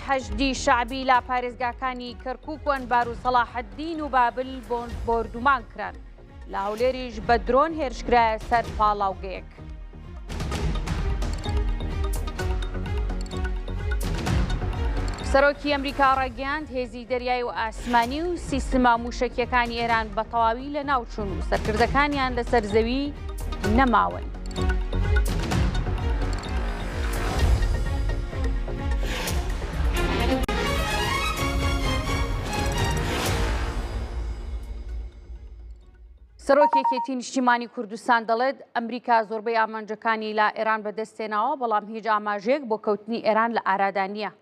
حەشدی شەعبی لە پارێزگاکانی کەرکوک و ئەنبار و سەڵاحەدین و بابل بۆردومان کران. لە هەولێریش بە درۆن هێرشکرایە سەر پاڵاوگەیەک. سەرۆکی ئەمریکا ڕایگەیاند هێزی دەریای و ئاسمانی و سیستمە مووشەکییەکانی ئێران بە تەواوی لەناوچوون و سەرکردەکانیان لەسەر زەوی نەماون. سەرۆکی یەکێتی نیشتیمانی کوردستان دەڵێت، ئەمریکا زۆربەی ئامانجەکانی لە ئێران بەدەستهێناوە، بەڵام هیچ ئاماژەیەک بۆ کەوتنی ئێران لە ئارادا نییە.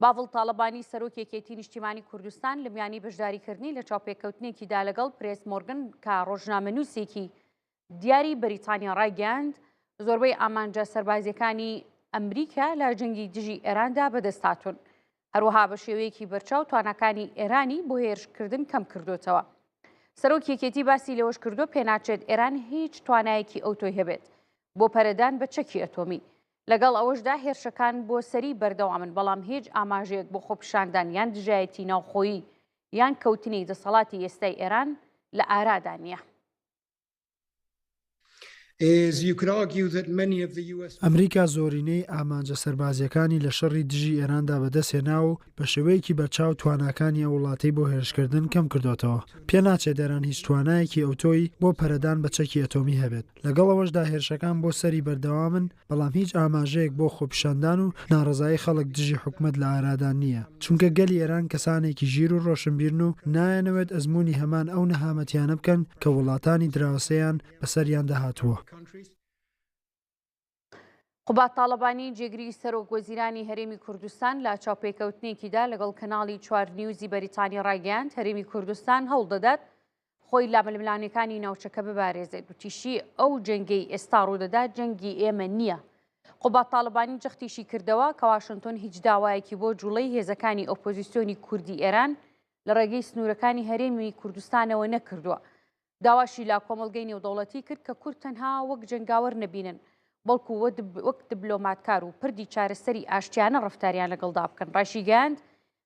باڤڵ تاڵەبانی سەرۆکی یەکێتی نیشتیمانی کوردستان لە میانی بەشداریکردنی لە چاوپێکەوتنێکیدا لەگەڵ پرێس مۆرگن کە ڕۆژنامەنووسێکی دیاری بەریتانیا ڕایگەیاند، زۆربەی ئامانجە سەربازییەکانی ئەمریکا لە جەنگی دژی ئێراندا بەدەستهاتوون. هەروەها بە شێوەیەکی بەرچاو تواناکانی ئێرانی بۆ هێرشکردن کەم کردوتەوە. سەرۆکی یەکێتی باسی لەوەش کردووە پێناچێت ئێران هیچ توانایەکی ئەوتۆی هەبێت بۆ پەرەدان بە چەکی ئەتۆمی. لەگەڵ ئەوەشدا هێرشەکان بۆ سەری بەردەوامن بەڵام هیچ ئاماژەیەک بۆ خۆپیشاندان یان دژایەتی ناوخۆیی یان کەوتنی دەسەڵاتی ئێستای ئێران لە ئارادا نییە. ئەمریکا زۆرینەی ئامانجە سەربازییەکانی لە شەڕی دژی ئێراندا بەدەستهێناوە و بە شێوەیەکی بەرچاو تواناکانی ئەو وڵاتەی بۆ هێرشکردن کەمکردۆتەوە. پێناچێت ئێران هیچ توانایەکی ئەوتۆی بۆ پەرەدان بە چەکی ئەتۆمی هەبێت. لەگەڵ ئەوەشدا هێرشەکان بۆ سەری بەردەوامن، بەڵام هیچ ئاماژەیەک بۆ خۆپیشاندان و ناڕەزایی خەڵک دژی حکومەت لە ئارادا نییە، چونکە گەلی ئێران کەسانێکی ژیر و ڕۆشنبیرن و نایانەوێت ئەزموونی هەمان ئەو نەهامەتیانە بکەن کە وڵاتانی دراوسێیان بەسەریاندا هاتووە. قوباد تاڵەبانی جێگری سەرۆک وەزیرانی هەرێمی کوردستان لە چاوپێکەوتنێکیدا لەگەڵ کەناڵی چوار نیوزی بەریتانی ڕایگەیاند هەرێمی کوردستان هەوڵدەدات خۆی لە ململانێکانی ناوچەکە ببارێزێت وتیشی ئەو جەنگەی ئێستا ڕوودەدات جەنگی ئێمە نییە. قوباد تاڵەبانی جەختیشی کردەوە کە واشنتۆن هیچ داوایەکی بۆ جوڵەی هێزەکانی ئۆپۆزیسیۆنی کوردی ئێران لە ڕێگەی سنوورەکانی هەرێمی کوردستانەوە نەکردووە. داواشی لە کۆمەڵگەی نێودەوڵەتی کرد کە کورد تەنها وەک جەنگاوەر نەبینن، بەڵکو وەک دبلۆماتکار و پردی چارەسەری ئاشتیانە ڕەفتاریان لەگەڵدا بکەن. ڕایشیگەیاند،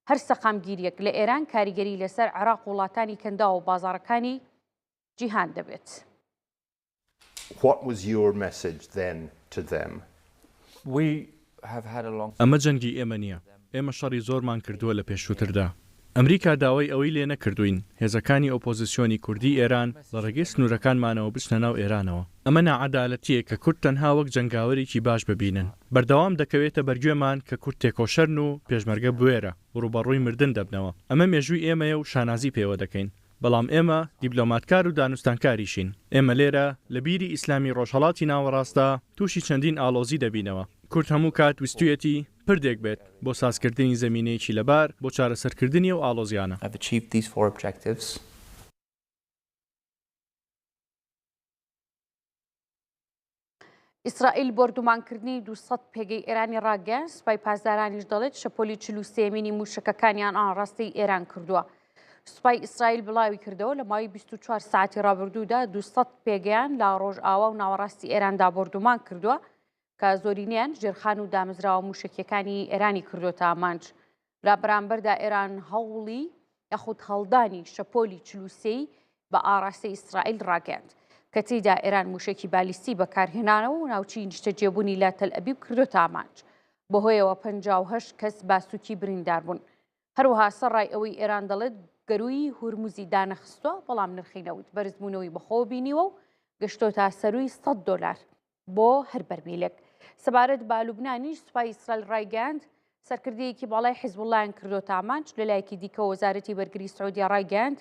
هەر سەقامگیرییەک لە ئێران کاریگەری لەسەر عێراق و وڵاتانی کەنداو و بازاڕەکانی جیهان دەبێت. What was your message then to them? ئەمە جەنگی ئێمە نییە، ئێمە شەڕی زۆرمان کردووە لە پێشووتردا. ئەمریکا داوای ئەوەی لێ نەکردووین هێزەکانی ئۆپۆزیسیۆنی کوردیی ئێران لە ڕێگەی سنوورەکانمانەوە بچنە ناو ئێرانەوە. ئەمە ناعەدالەتییە کە کورد تەنها وەک جەنگاوەرێکی باش ببینن. بەردەوام دەکەوێتە بەرگوێمان کە کورد تێکۆشەرن و پێشمەرگە بوێرە و ڕووبەڕووی مردن دەبنەوە. ئەمە مێژووی ئێمەیە و شانازی پێوە دەکەین. بەڵام ئێمە دیبلۆماتکار و دانوستانکاریشین. ئێمە لێرە لە بیری ئیسلامی ڕۆژهەڵاتی ناوەڕاستدا تووشی چەندین ئاڵۆزی دەبینەوە. کورد هەموو کات ویستویەتی پردێک بێت بۆ سازکردنی زەمینەیەکی لەبار بۆ چارەسەرکردنی ئەو ئاڵۆزیانە. ئیسرائیل بۆردومانکردنی 200 پێگەی ئێرانی ڕاگەیاند، سوپای پاسدارانیش دەڵێت شەپۆلی 43مینی مووشەکەکانیان ئاڕاستەی ئێران کردووە. سوپای ئیسرائیل بڵاوی کردەوە لە ماوەی 24 ساعتی ڕابردوودا 200 پێگەیان لە ڕۆژئاوا و ناوەڕاستی ئێراندا بۆردومان کردووە کە زۆرینەیان ژێرخان و دامەزراوە مووشەکیەکانی ئێرانی کردووەتە ئامانج. لە بەرامبەردا ئێران هەوڵی یاخود هەڵدانی شەپۆلی 43 ی بە ئاڕاستەی ئیسرائیل ڕاگەیاند کە تێیدا ئێران مووشەکی بالیستی بەکارهێنانەوە و ناوچەی نیشتەجێبوونی لە تەلئەبیب کردۆتە ئامانج. بەهۆیەوە 58 کەس بە سووکی بریندار بوون. هەروەها سەرڕای ئەوەی ئێران دەڵێت گەرووی هورمزی دانەخستووە، بەڵام نرخی نەوت بەرزبوونەوەی بەخۆوە بینیوە و گەشتۆتە سەرووی 100 دۆلار. بۆ هەر بەرمیلێک. سەبارەت بە لوبنانیش سوپای ئیسرائیل ڕایگەیاند، سەرکردەیەکی باڵای حیزبوڵڵایان کردۆتە ئامانج، لەلایەکی دیکەوە وەزارەتی بەرگری سعودیە ڕایگەیاند،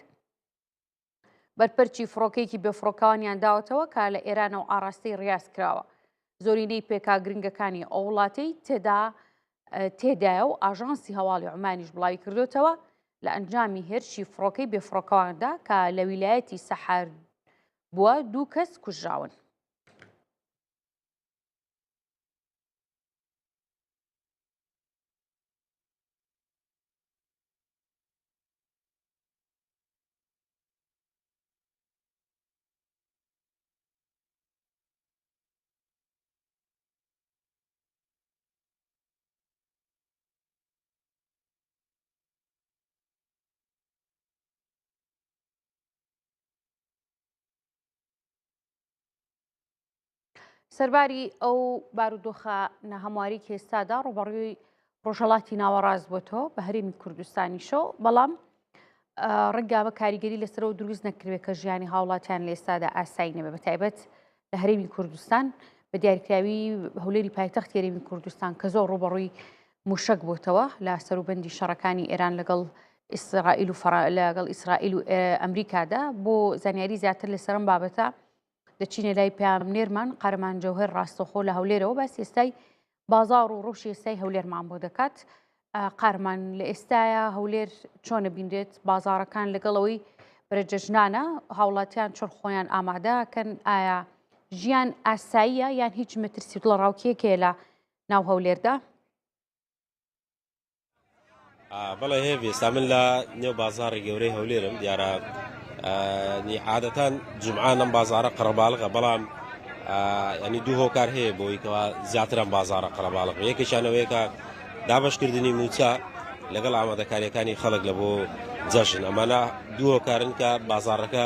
بەرپەرچی فڕۆکەیەکی بێفڕۆکەوانیان داوەتەوە کە لە ئێرانەوە ئاڕاستەی ڕیاز کراوە. زۆرینەی پێکا گرنگەکانی ئەو وڵاتەی تێدا تێدایە و ئاژانسی هەواڵی عومانیش بڵاوی کردوتەوە لە ئەنجامی هێرشی فڕۆکەی بێفڕۆکەواندا کە لە ویلایەتی سەحار بووە دوو کەس کوژراون. سەرباری ئەو بارودۆخە ناهەمواری کە ئێستادا ڕووبەڕووی ڕۆژهەڵاتی ناوەڕاست بۆتەوە بە هەرێمی کوردستانیشەوە، بەڵام ڕەنگە ئەمە کاریگەری لەسەرەوە دروست نەکرێت کە ژیانی هاوڵاتیان لە ئێستادا ئاسایی نەبێ، بە تایبەت لە هەرێمی کوردستان، بە دیاریکراوی هەولێری پایتەخت هەرێمی کوردستان کە زۆر ڕووبەڕووی موشک بۆتەوە لە سەروبەندی شەڕەکانی ئێران لەگەڵ ئیسرائیل و لەگەڵ ئیسرائیل و ئەمریکادا. بۆ زانیاری زیاتر لەسەر ئەم بابەتە دەچینە لای پەیامنێرمان قارەمان جەوهەر ڕاستەخۆ لە هەولێرەوە باسی ئێستای بازاڕ و ڕەوشی ئێستای هەولێرمان بۆ دەکات. قارمان لە ئێستاە هەولێر چۆنە بینرێت بازارەکان لەگەڵەوەی بەرەجەژنانە هاوڵاتیان چۆن خۆیان ئامادەکەن ئایا ژیان ئاساییە یان هیچ مەترسی دڵەڕاوکێکەیە لە ناو هەولێردا؟ بەڵێ هێڤی ئێستا من لە نێو بازاڕی گەورەی هەولێرم دیارە عادەتان جمعان ئەم بازارە قەرەباڵغە بەڵام ینی دوو هۆکار هەیە بۆی کەوا زیاتر ئەم بازارە قەرەباڵغ یەکێکیانەوەیەکە دابشکردنی موچە لەگەڵ ئامادەکاریەکانی خەڵک لە بۆ جەژن ئەمانە دوو هۆکارن کە بازارەکە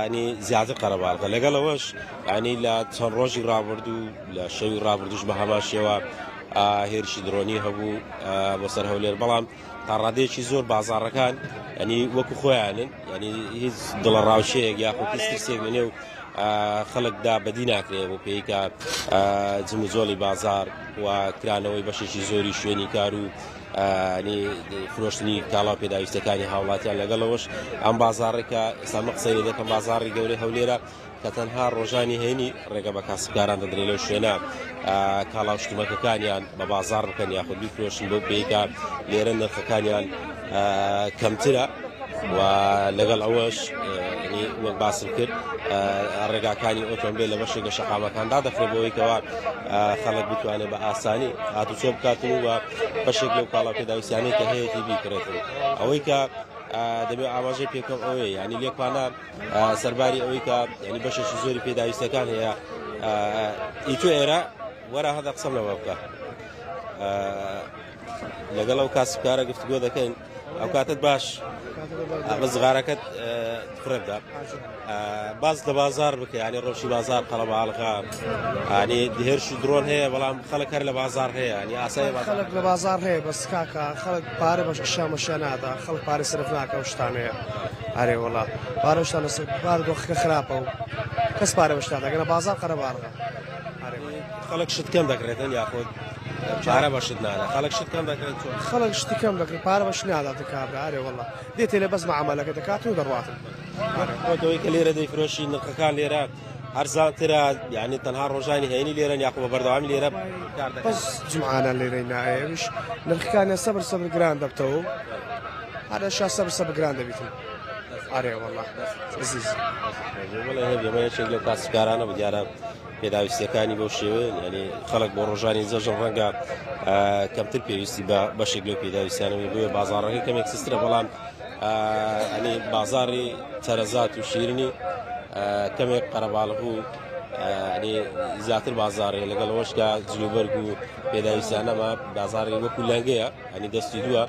ینی زیاتر قەرەباڵغە لەگەڵ ئەوەش ینی لە چەند ڕۆژی ڕابردوو لە شەوی ڕابردوش بە هەمان شێوە هێرشی درۆنی هەبوو بۆ سەر هەولێر بەڵام تا ڕادەیەکی زۆر بازاڕەکان ینی وەکو خۆیانن ینی هیچ دڵە ڕاوشەیەک یاخود هیچ ترسێک لە نێو خەڵکدا بەدی ناکرێت بۆ پێیکە جموجۆڵی بازار و کرانەوەی بەشێکی زۆری شوێنی کار و فرۆشتنی کاڵا و پێداویستەکانی هاوڵاتیان لەگەڵەوەش ئەم بازاڕێکە ئێستا من قسەی لێ دەکەم بازاڕی گەورەی هەولێرە کە تەنها ڕۆژانی هەینی ڕێگە بە کاسبکاران دەدرێت لەو شوێنە کاڵا و شتومەکەکانیان بە بازاڕ بکەن یاخود بیفرۆشن بەو پێیکە لێرە نرخەکانیان کەمترە و لەگەڵ ئەوەش وەک باسم کرد ڕێگاکانی ئۆتۆمبیل لە بەشێک لە شەقامەکان دادەخرێت بۆی کەوا خەڵک بتوانێت بە ئاسانی هاتوچۆ بکاتن و بەشێک لەو کاڵا پێداویستیانەی کە هەیەی بیکڕێتن. ئەوەی کە دەبێت ئاماژەی پێکەم ئەوەیە ینی لێکوانە سەرباری ئەوەی کە ینی بەشێکی زۆری پێداویستەکان هەیە ئی تۆ ئێرە وەرە هەدە قسەم لەوە بکە لەگەڵ ئەو کاسبکارە گفتوگۆ دەکەین ئەو کاتت باش بە زغارەکەت فڕێبدا باز لە بازار بکە ینی ڕەوشی بازار قەڵەباڵغا ینی هێرش و درۆن هەیە بەڵام خەڵک هەر لە بازار هەیە ینی ئاسای خەڵک لە بازار هەیە بەس کاکە خەڵک پارە بەش شامەشە نادا خەڵک پارە سرف ناکە و شتانەیە ئەرێ وڵا پارە شتان لەسەر بار دۆخەکە خراپە و کەس پارە بەشتا دەگەنە بازار قەرەباڵغە خەڵک شت کەم دەکرێتن یاخود پارە بە شت نادا خەڵک شت کەم دەکرێت چۆن؟ خەڵک شتی کەم دەکرێت پارە بە شت ناداتن کابرا ئەرێ وەڵا دێتێ لە بەس مەعامەلەکە دەکات و دەڕواتن. خۆتەوەی کە لێرە دەیفرۆشی نرخەکان لێرە هەرزانترە یعنی تەنها ڕۆژانی هەینی لێرەن یاخۆ بە بەردەوامی لێرە کار دەکەن؟ بەس جومعانە لێرەی نایەویش نرخەکانیان سەبر سەبر گران دەبتەوە و هەر ئەشیا سەبر سەبر گران دەبیتن ئەرێ وەڵا عزیز. بەڵێ هەبی ئەمە یەکێک لەو کاسبکارانە بوو دیارە پێداویستیەکانی بەو شێوەیە یعنی خەڵک بۆ ڕۆژانی جەژن ڕەنگە کەمتر پێویستی بە بەشێک لەو پێداویستیانە بۆیە بازاڕەکە کەمێک سسترە بەڵام ئەنی بازاری چەرەزات و شیرنی کەمێک قەرەباڵغ و ئەنی زیاتر بازارێ لەگەڵ ئەوەشکە جلوبەرگ و پێداویستیانەمە بازاری وەکو لەنگەیە ئەنی دەستی دووە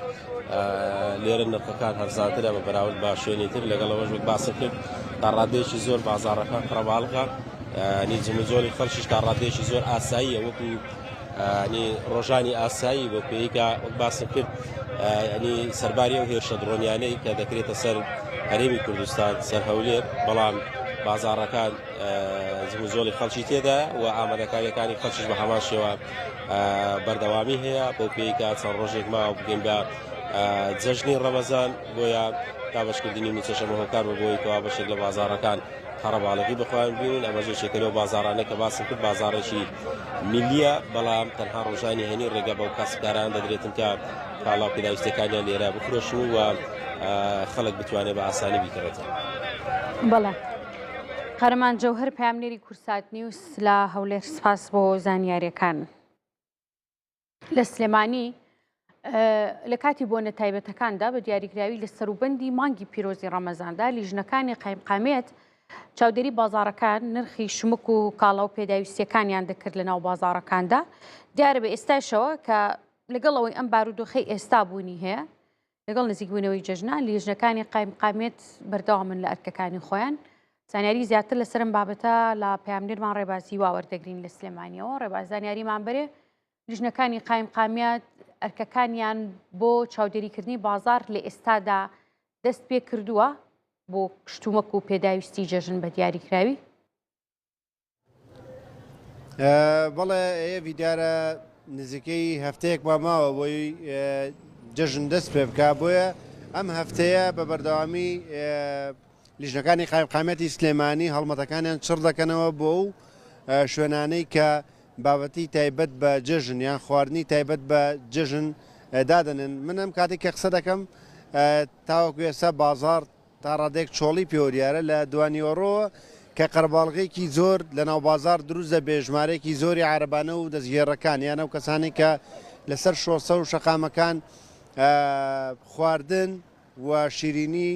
لێرە نرخەکان هەرزانترە بە بەراورد بە شوێنی تر لەگەڵ ئەوەش وەک باسم کرد تا ڕادەیەکی زۆر بازاڕەکان قەرەباڵغە ینی جموجۆڵی خەڵکیش تا ڕادەیەکی زۆر ئاساییە وەکو ینی ڕۆژانی ئاسایی بۆ پێیکە وەک باسم کرد ینی سەرباری ئەو هێرشە دڕۆنیانەی کە دەکرێتە سەر هەرێمی کوردستان سەر هەولێر بەڵام بازاڕەکان جموجۆڵی خەڵکی تێدا و ئامادەکاریەکانی خەڵکیش بە هەمان شێوە بەردەوامی هەیە بەو پێی کە چەند ڕۆژێک ماوە بگەین بە جەژنی ڕەمەزان بۆیە دابەشکردنی مووچەش ئەمە هۆکار بە بۆی کەوا بەشێک لە بازاڕەکان قەرەباڵغی بەخۆیان ببینن ئەمەش یەکێکە لەو بازاڕانەی کە باسم کرد بازاڕێکی میلیە بەڵام تەنها ڕۆژانی هەینی ڕێگە بەو کاسبکاران دەدرێتن کە کاڵا و پێداویستیەکانیان لێرە بفرۆشن و خەڵک بتوانێت بە ئاسانی بیکڕێتەوە. بەڵێ قارەمان جەوهەر پەیامنێری کورسات نیوز لە هەولێر سپاس بۆ زانیاریەکان. لە سلێمانی لە کاتی بۆنە تایبەتەکاندا بە دیاریکراوی لە سەروبەندی مانگی پیرۆزی ڕەمەزاندا لیژنەکانی قایمقامیەت چاودێری بازاڕەکان نرخی شمک و کاڵا و پێداویستیەکانیان دەکرد لە ناو بازاڕەکاندا دیارە بە ئێستاشەوە کە لەگەڵ ئەوەی ئەم بارودۆخەی ئێستا بوونی هەیە لەگەڵ نزیکبوونەوەی جەژنان لیژنەکانی قایمقامیەت بەردەوامن لە ئەرکەکانی خۆیان. زانیاری زیاتر لەسەر ئەم بابەتە لە پەیامنێرمان ڕێباز هیوا وەردەگرین لە سلێمانیەوە. ڕێباز زانیاریمان بەرێ لیژنەکانی قایمقامیات ئەرکەکانیان بۆ چاودێریکردنی بازار لە ئێستادا دەست پێ کردووە بۆ شتومەک و پێداویستی جەژن بە دیاریکراوی؟ بەڵێ ئێڤی دیارە نزیکەی هەفتەیەکمان ماوە بۆی جەژن دەست پێ بکە بۆیە ئەم هەفتەیە بە بەردەوامی لیژنەکانی قایمقامیەتی سلێمانی هەڵمەتەکانیان چڕ دەکەنەوە بۆ و شوێنانەی کە بابەتی تایبەت بە جەژن یان خواردنی تایبەت بە جەژن دادەنێن من ئەم کاتێک کە قسە دەکەم تاوەکو ئێستا بازاڕ تا ڕادەیەک چۆڵی پێوە دیارە، لە دوانیوەڕۆوە کە قەرەباڵغییەکی زۆر لە ناوبازاڕ دروست دەبێت، ژمارەیەکی زۆری عارەبانە و دەستگێڕەکان یان ئەو کەسانەی کە لەسەر شۆستە و شەقامەکان خواردن و شیرینی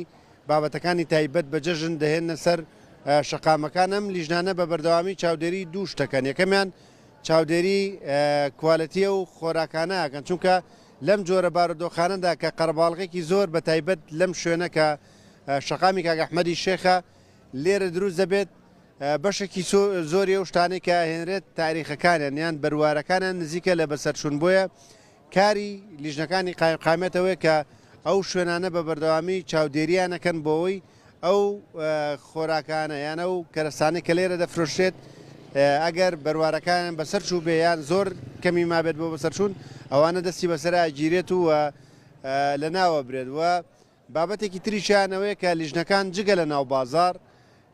بابەتەکانی تایبەت بە جەژن دەهێننە سەر شەقامەکان، ئەم لیژنانە بە بەردەوامی چاودێری دوو شت دەکەن، یەکەمیان چاودێری کوالێتی ئەو خۆراکانە ئەکەن، چونکە لەم جۆرە بارودۆخانەدا کە قەرەباڵغێکی زۆر بە تایبەت لەم شوێنە کە شەقامی کاک ئەحمەدی شێخە لێرە دروست دەبێت بەشێکی زۆری ئەو شتانەی کە ئەهێنرێت تاریخەکانیان یان بەروارەکانیان نزیکە لە بەسەرچوون بۆیە کاری لیژنەکانی قایمقامیەتەوەیە کە ئەو شوێنانە بە بەردەوامی چاودێریان ئەکەن بۆ ئەوەی ئەو خۆراکانە یان ئەو کەرەستانەی کە لێرە دەفرۆشرێت ئەگەر بەروارەکانیان بەسەر چووبێ یان زۆر کەمی مابێت بۆ بەسەرچوون ئەوانە دەستی بەسەرا گیرێت و لە ناوە برێت و بابەتێکی تریشیان ئەوەیە کە لیژنەکان جگە لە ناو بازار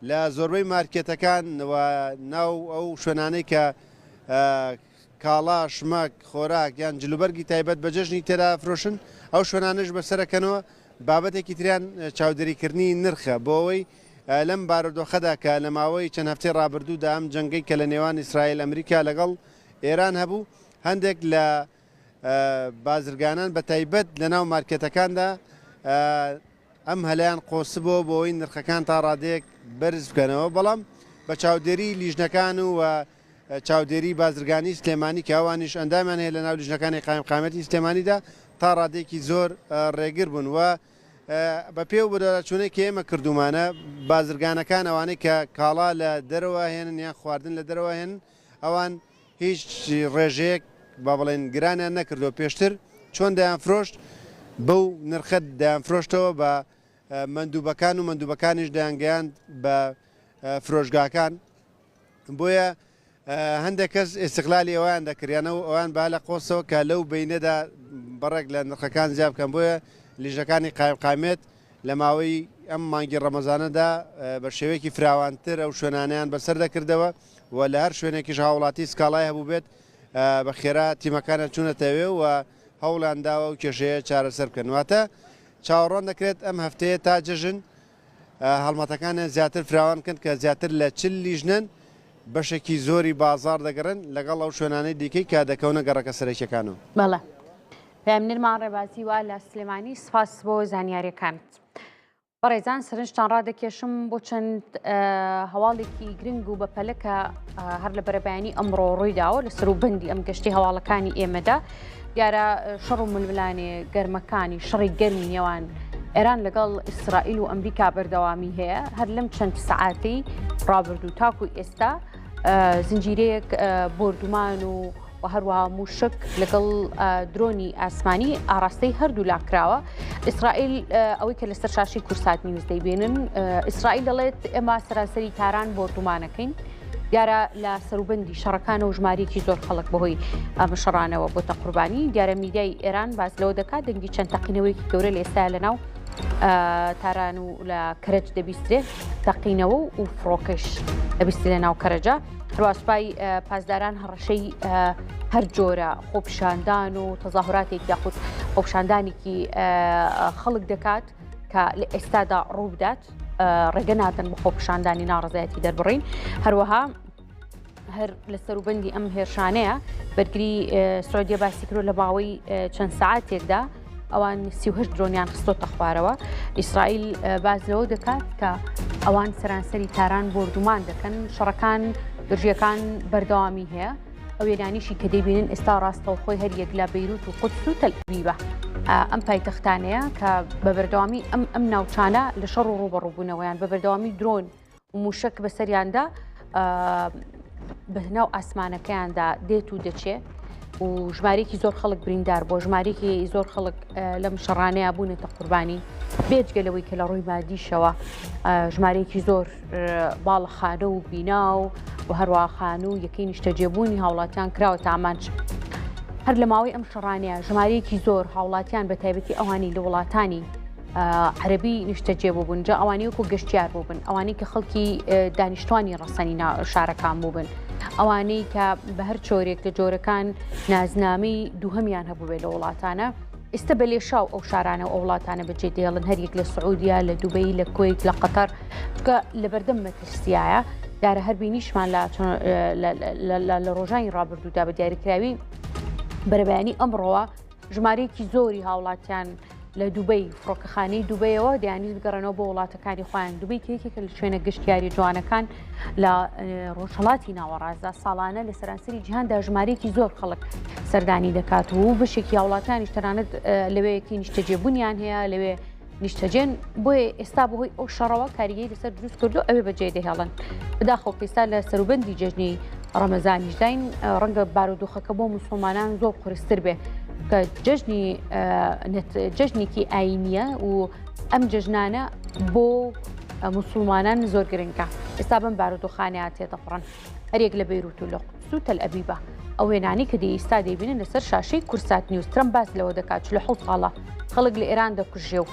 لە زۆربەی مارکێتەکان و ناو ئەو شوێنانەی کە کاڵا، شمەک، خۆراک یان جلوبەرگی تایبەت بە جەژنی تێدا ئەفرۆشن، ئەو شوێنانەش بەسەرەکەنەوە، بابەتێکی تریان چاودێریکردنی نرخە بۆ ئەوەی لەم بارودۆخەدا کە لە ماوەی چەند هەفتەی ڕابردوودا ئەم جەنگەی کە لە نێوان ئیسرائیل ئەمریکا لەگەڵ ئێران هەبوو هەندێک لە بازرگانان بە تایبەت لە ناو مارکێتەکاندا ئەم هەلەیان قۆستبۆوە بۆ ئەوەی نرخەکان تا ڕادەیەک بەرز بکەنەوە بەڵام بە چاودێری لیژنەکان و چاودێری بازرگانی سلێمانی کە ئەوانیش ئەندامیان هەیە لە ناو لیژنەکانی قایمقامیەتی سلێمانیدا تا ڕادەیەکی زۆر ڕێگر بوون و بە پێ و بەدواداچوونەی کە ئێمە کردوومانە بازرگانەکان ئەوانەی کە کاڵا لە دەرەوە هێنن یان خواردن لە دەرەوە هێنن ئەوان هیچ ڕێژەیەک با بڵێن گرانیان نەکردووە پێشتر چۆن دەیانفرۆشت بەو نرخە دەیانفرۆشتەوە بە مەندوبەکان و مەندوبەکانیش دەیانگەیاند بە فرۆشگاکان بۆیە هەندێک کەس ئیستغلالی ئەویان دەکرد یان ئەوان با لە قۆسەوە کە لەو بینەدا بەڕێک لە نرخەکان زیاد بکەن بۆیە لیژەکانی قایمقامێت لە ماوەی ئەم مانگی ڕەمەزانەدا بە شێوەیەکی فراوانتر ئەو شوێنانیان بەسەر دەکردەوە و لە هەر شوێنێکیش هاوڵاتی سکاڵای هەبووبێت بە خێرا تیمەکانیان چوونەتەوێ و هەوڵیان داوە و کێشەیە چارەسەر بکەن واتە چاوەڕوان دەکرێت ئەم هەفتەیە تا جەژن هەڵمەتەکانیان زیاتر فراوان بکەن کە زیاتر لە 40 لیژنەن بەشێکی زۆری بازاڕ دەگەڕێن لەگەڵ ئەو شوێنانەی دیکەی کە دەکەونە گەڕەکە سەرەکیەکانەوە. بەڵێ پەیامنێرمان ڕێبازی وا لە سلێمانی سپاس بۆ زانیاریەکانت. بەڕێزان سەرنجتان ڕادەکێشم بۆ چەند هەواڵێکی گرنگ و بەپەلە کە هەر لە بەرەبەیانی ئەمڕۆ ڕوویداوە لە سەروبەندی ئەم گەشتی هەواڵەکانی ئێمەدا دیارە شەڕ و ململانێ گەرمەکانی شەڕی گەرمی نێوان ئێران لەگەڵ ئیسرائیل و ئەمریکا بەردەوامی هەیە هەر لەم چەند سەعاتی ڕابردوو تاکو ئێستا زنجیرەیەک بۆردومان و و هەروەها موشک لەگەڵ درۆنی ئاسمانی ئاراستەی هەردوو لاکراوە ئیسرائیل ئەوەی کە لەسەر شاشی کورسات نیوز دەیبێنن ئیسرائیل دەڵێت ئێمە سەرانسەری تاران بۆردومانەکەین دیارە لە سەروبەندی شەڕەکانە و ژمارەیەکی زۆر خەڵک بەهۆی ئەم شەڕانەوە بۆتە قوربانی دیارە میدیای ئێران باس لەوە دەکات دەنگی چەند تەقینەوەیەکی گەورە لە ئێستا لە ناو تاران و لە کەرەج دەبیسترێت تەقینەوە و فڕۆکەش دەبیسترێت لە ناو کەرەجە هەروە سوپای پاسداران هەڕەشەی هەر جۆرە خۆپیشاندان و تەزاهوراتێک یاخود خۆپیشاندانێکی خەڵک دەکات کە لە ئێستادا ڕووبدات ڕێگە نادەن بە خۆپیشاندانی ناڕزایەتی دەربڕین هەروەها هەر لە سەروبەندی ئەم هێرشانەیە بەرگری سعودیە باسی کرۆ لە باوەی چەند ساعتێکدا ئەوان 38 درۆنیان خستۆتە خوارەوە ئیسرائیل باز لەوە دەکات کە ئەوان سەرانسەری تاران بۆردومان دەکەن شەڕەکان گرژیەکان بەردەوامی هەیە ئەو وێنانیشی کە دەیبینن ئێستا ڕاستەوخۆی هەریەک لە بەیروت و قودس و تەلئەبیبە. ئەم پایتەختانەیە کە بە بەردەوامی ئەم ئەم ناوچانە لە شەڕ و ڕووبەڕووبوونەوەیان بە بەردەوامی درۆن. و موشەک بەسەریاندا بە ناو ئاسمانەکەیاندا دێت و دەچێ و ژمارێکی زۆر خەڵک بریندار بۆ ژمارێکی زۆر خەڵک لەم شەڕانەیە بوونەتە قوربانی بێجگە لەوەی کە لە ڕووی مادیشەوە ژمارەیەکی زۆر باڵەخانە و بینا و و هەروە خانوو یەکەی نیشتەجێبوونی هاوڵاتیان کراوەتە ئامانج. هەر لە ماوەی ئەم شەڕانەیە ژمارەیەکی زۆر هاوڵاتیان بە تایبەتی ئەوانی لە وڵاتانی عەربی نیشتەجێ بووبن جا ئەوانی وەکو گەشتیار بووبن ئەوانەی کە خەڵکی دانیشتوانی ڕەسەنی شارەکان بووبن ئەوانەی کە بە هەر چۆرێک لە جۆرەکان نازنامەی دووهەمیان هەبووبێ لە وڵاتانە ئێستا بە لێشاو ئەو شارانە و ئەو وڵاتانە بەجێ دێڵن هەریەک لە سعودیا لە دوبەی لە کوەیت لە قەتەر چونکە لەبەردەم مەترسیایە دیارە هەر بینیشمان لە ڕۆژانی ڕابردوودا بە دیاریکراوی بەرەبەیانی ئەمڕۆوە ژمارەیەکی زۆری هاوڵاتیان لە دوبەی فڕۆکەخانەی دوبەیەوە دەیانویست بگەڕێنەوە بۆ وڵاتەکانی خۆیان دوبەی کە یەکێکە لە شوێنە گەشتیاری جوانەکان لە ڕۆژهەڵاتی ناوەڕاستدا ساڵانە لە سەرانسەری جیهاندا ژمارەیەکی زۆر خەڵک سەردانی دەکات و بەشێکی هاوڵاتیانیش تەنانەت لەوەیەکی نیشتەجێبوونیان هەیە لەوێ نیشتەجێن بۆیە ئێستا بەهۆی ئەو شەڕەوە کاریگەری لەسەر دروست کردو ئەوێ بەجێ دەهێڵن بەداخەوە کە ئێستا لە سەروبەندی جەژنی ڕەمەزانیشداین ڕەنگە بارودۆخەکە بۆ مسلمانان زۆر قورستر بێ کە جەژنی جەژنێکی ئاینیە و ئەم جەژنانە بۆ مسلمانان زۆر گرنگە ئێستا بەم بارودۆخانەیە تێدەپەڕن هەریەک لە بەیروت و لە قودس و تەلئەبیبە. ئەو وێنانەی کە ئیستا دەیبینن لەسەر شاشەی کورسات نیوز ترەمپ باس لەوە دەکات 47 ساڵە خەڵک لە ئێران دەکوژێ و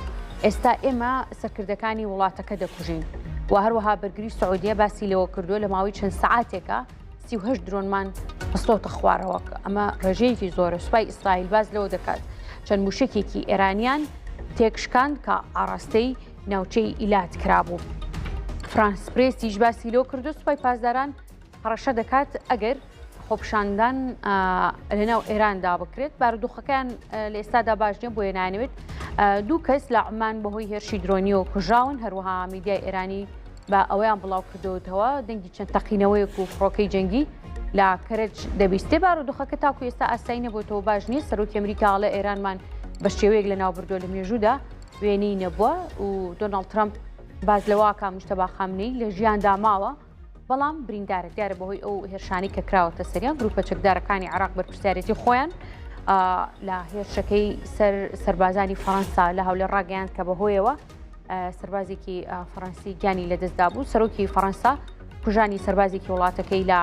ئێستا ئێمە سەرکردەکانی وڵاتەکە دەکوژین و هەروەها بەرگری سعودیە باسی لەوە کردووە لە ماوەی چەند سەعاتێکە 38 درۆنمان خستۆتە خوارەوە ئەمە ڕێژەیەکی زۆرە سوپای ئیسرائیل باس لەوە دەکات چەند موشکێکی ئێرانیان تێکشکاند کە ئاراستەی ناوچەی ئیلات کرابوو. فرانس پرێسیش باسی لەوە کردو سوپای پاسداران هەڕەشە دەکات ئەگەر خۆپشاندان لەناو ئێراندا بکرێت بارودۆخەکەیان لە ئێستادا باش نییە بۆیە نانەوێت دوو کەس لە عومان بەهۆی هێرشی درۆنیەوە کوژاون هەروەها میدیای ئێرانی بە ئەوەیان بڵاو کردوتەوە دەنگی چەند تەقینەوەیەک و فڕۆکەی جەنگی لە کەرەج دەبیستێ بارودۆخەکە تاکو ئێستا ئاسایی نەبووتەوە باش نییە سەرۆکی ئەمریکا ئەڵێ ئێرانمان بە شێوەیەک لەناو بردووە لە مێژوودا وێنەی نەبووە و دۆناڵد ترەمپ باس لەوە ئەکا مجتەبا خامنەیی لە ژیاندا ماوە بەڵام بریندارە دیارە بەهۆی ئەو هێرشانی کە کراوەتە سەریان گروپە چەکدارەکانی عراق بەرپرسیارێتی خۆیان لە هێرشەکەی سەر سەربازانی فەڕەنسا لە هەولێر ڕاگەیاند کە بەهۆیەوە سەربازێکی فەڕەنسی گیانی لەدەستدا بوو سەرۆکی فەڕەنسا کوژانی سەربازێکی وڵاتەکەی لە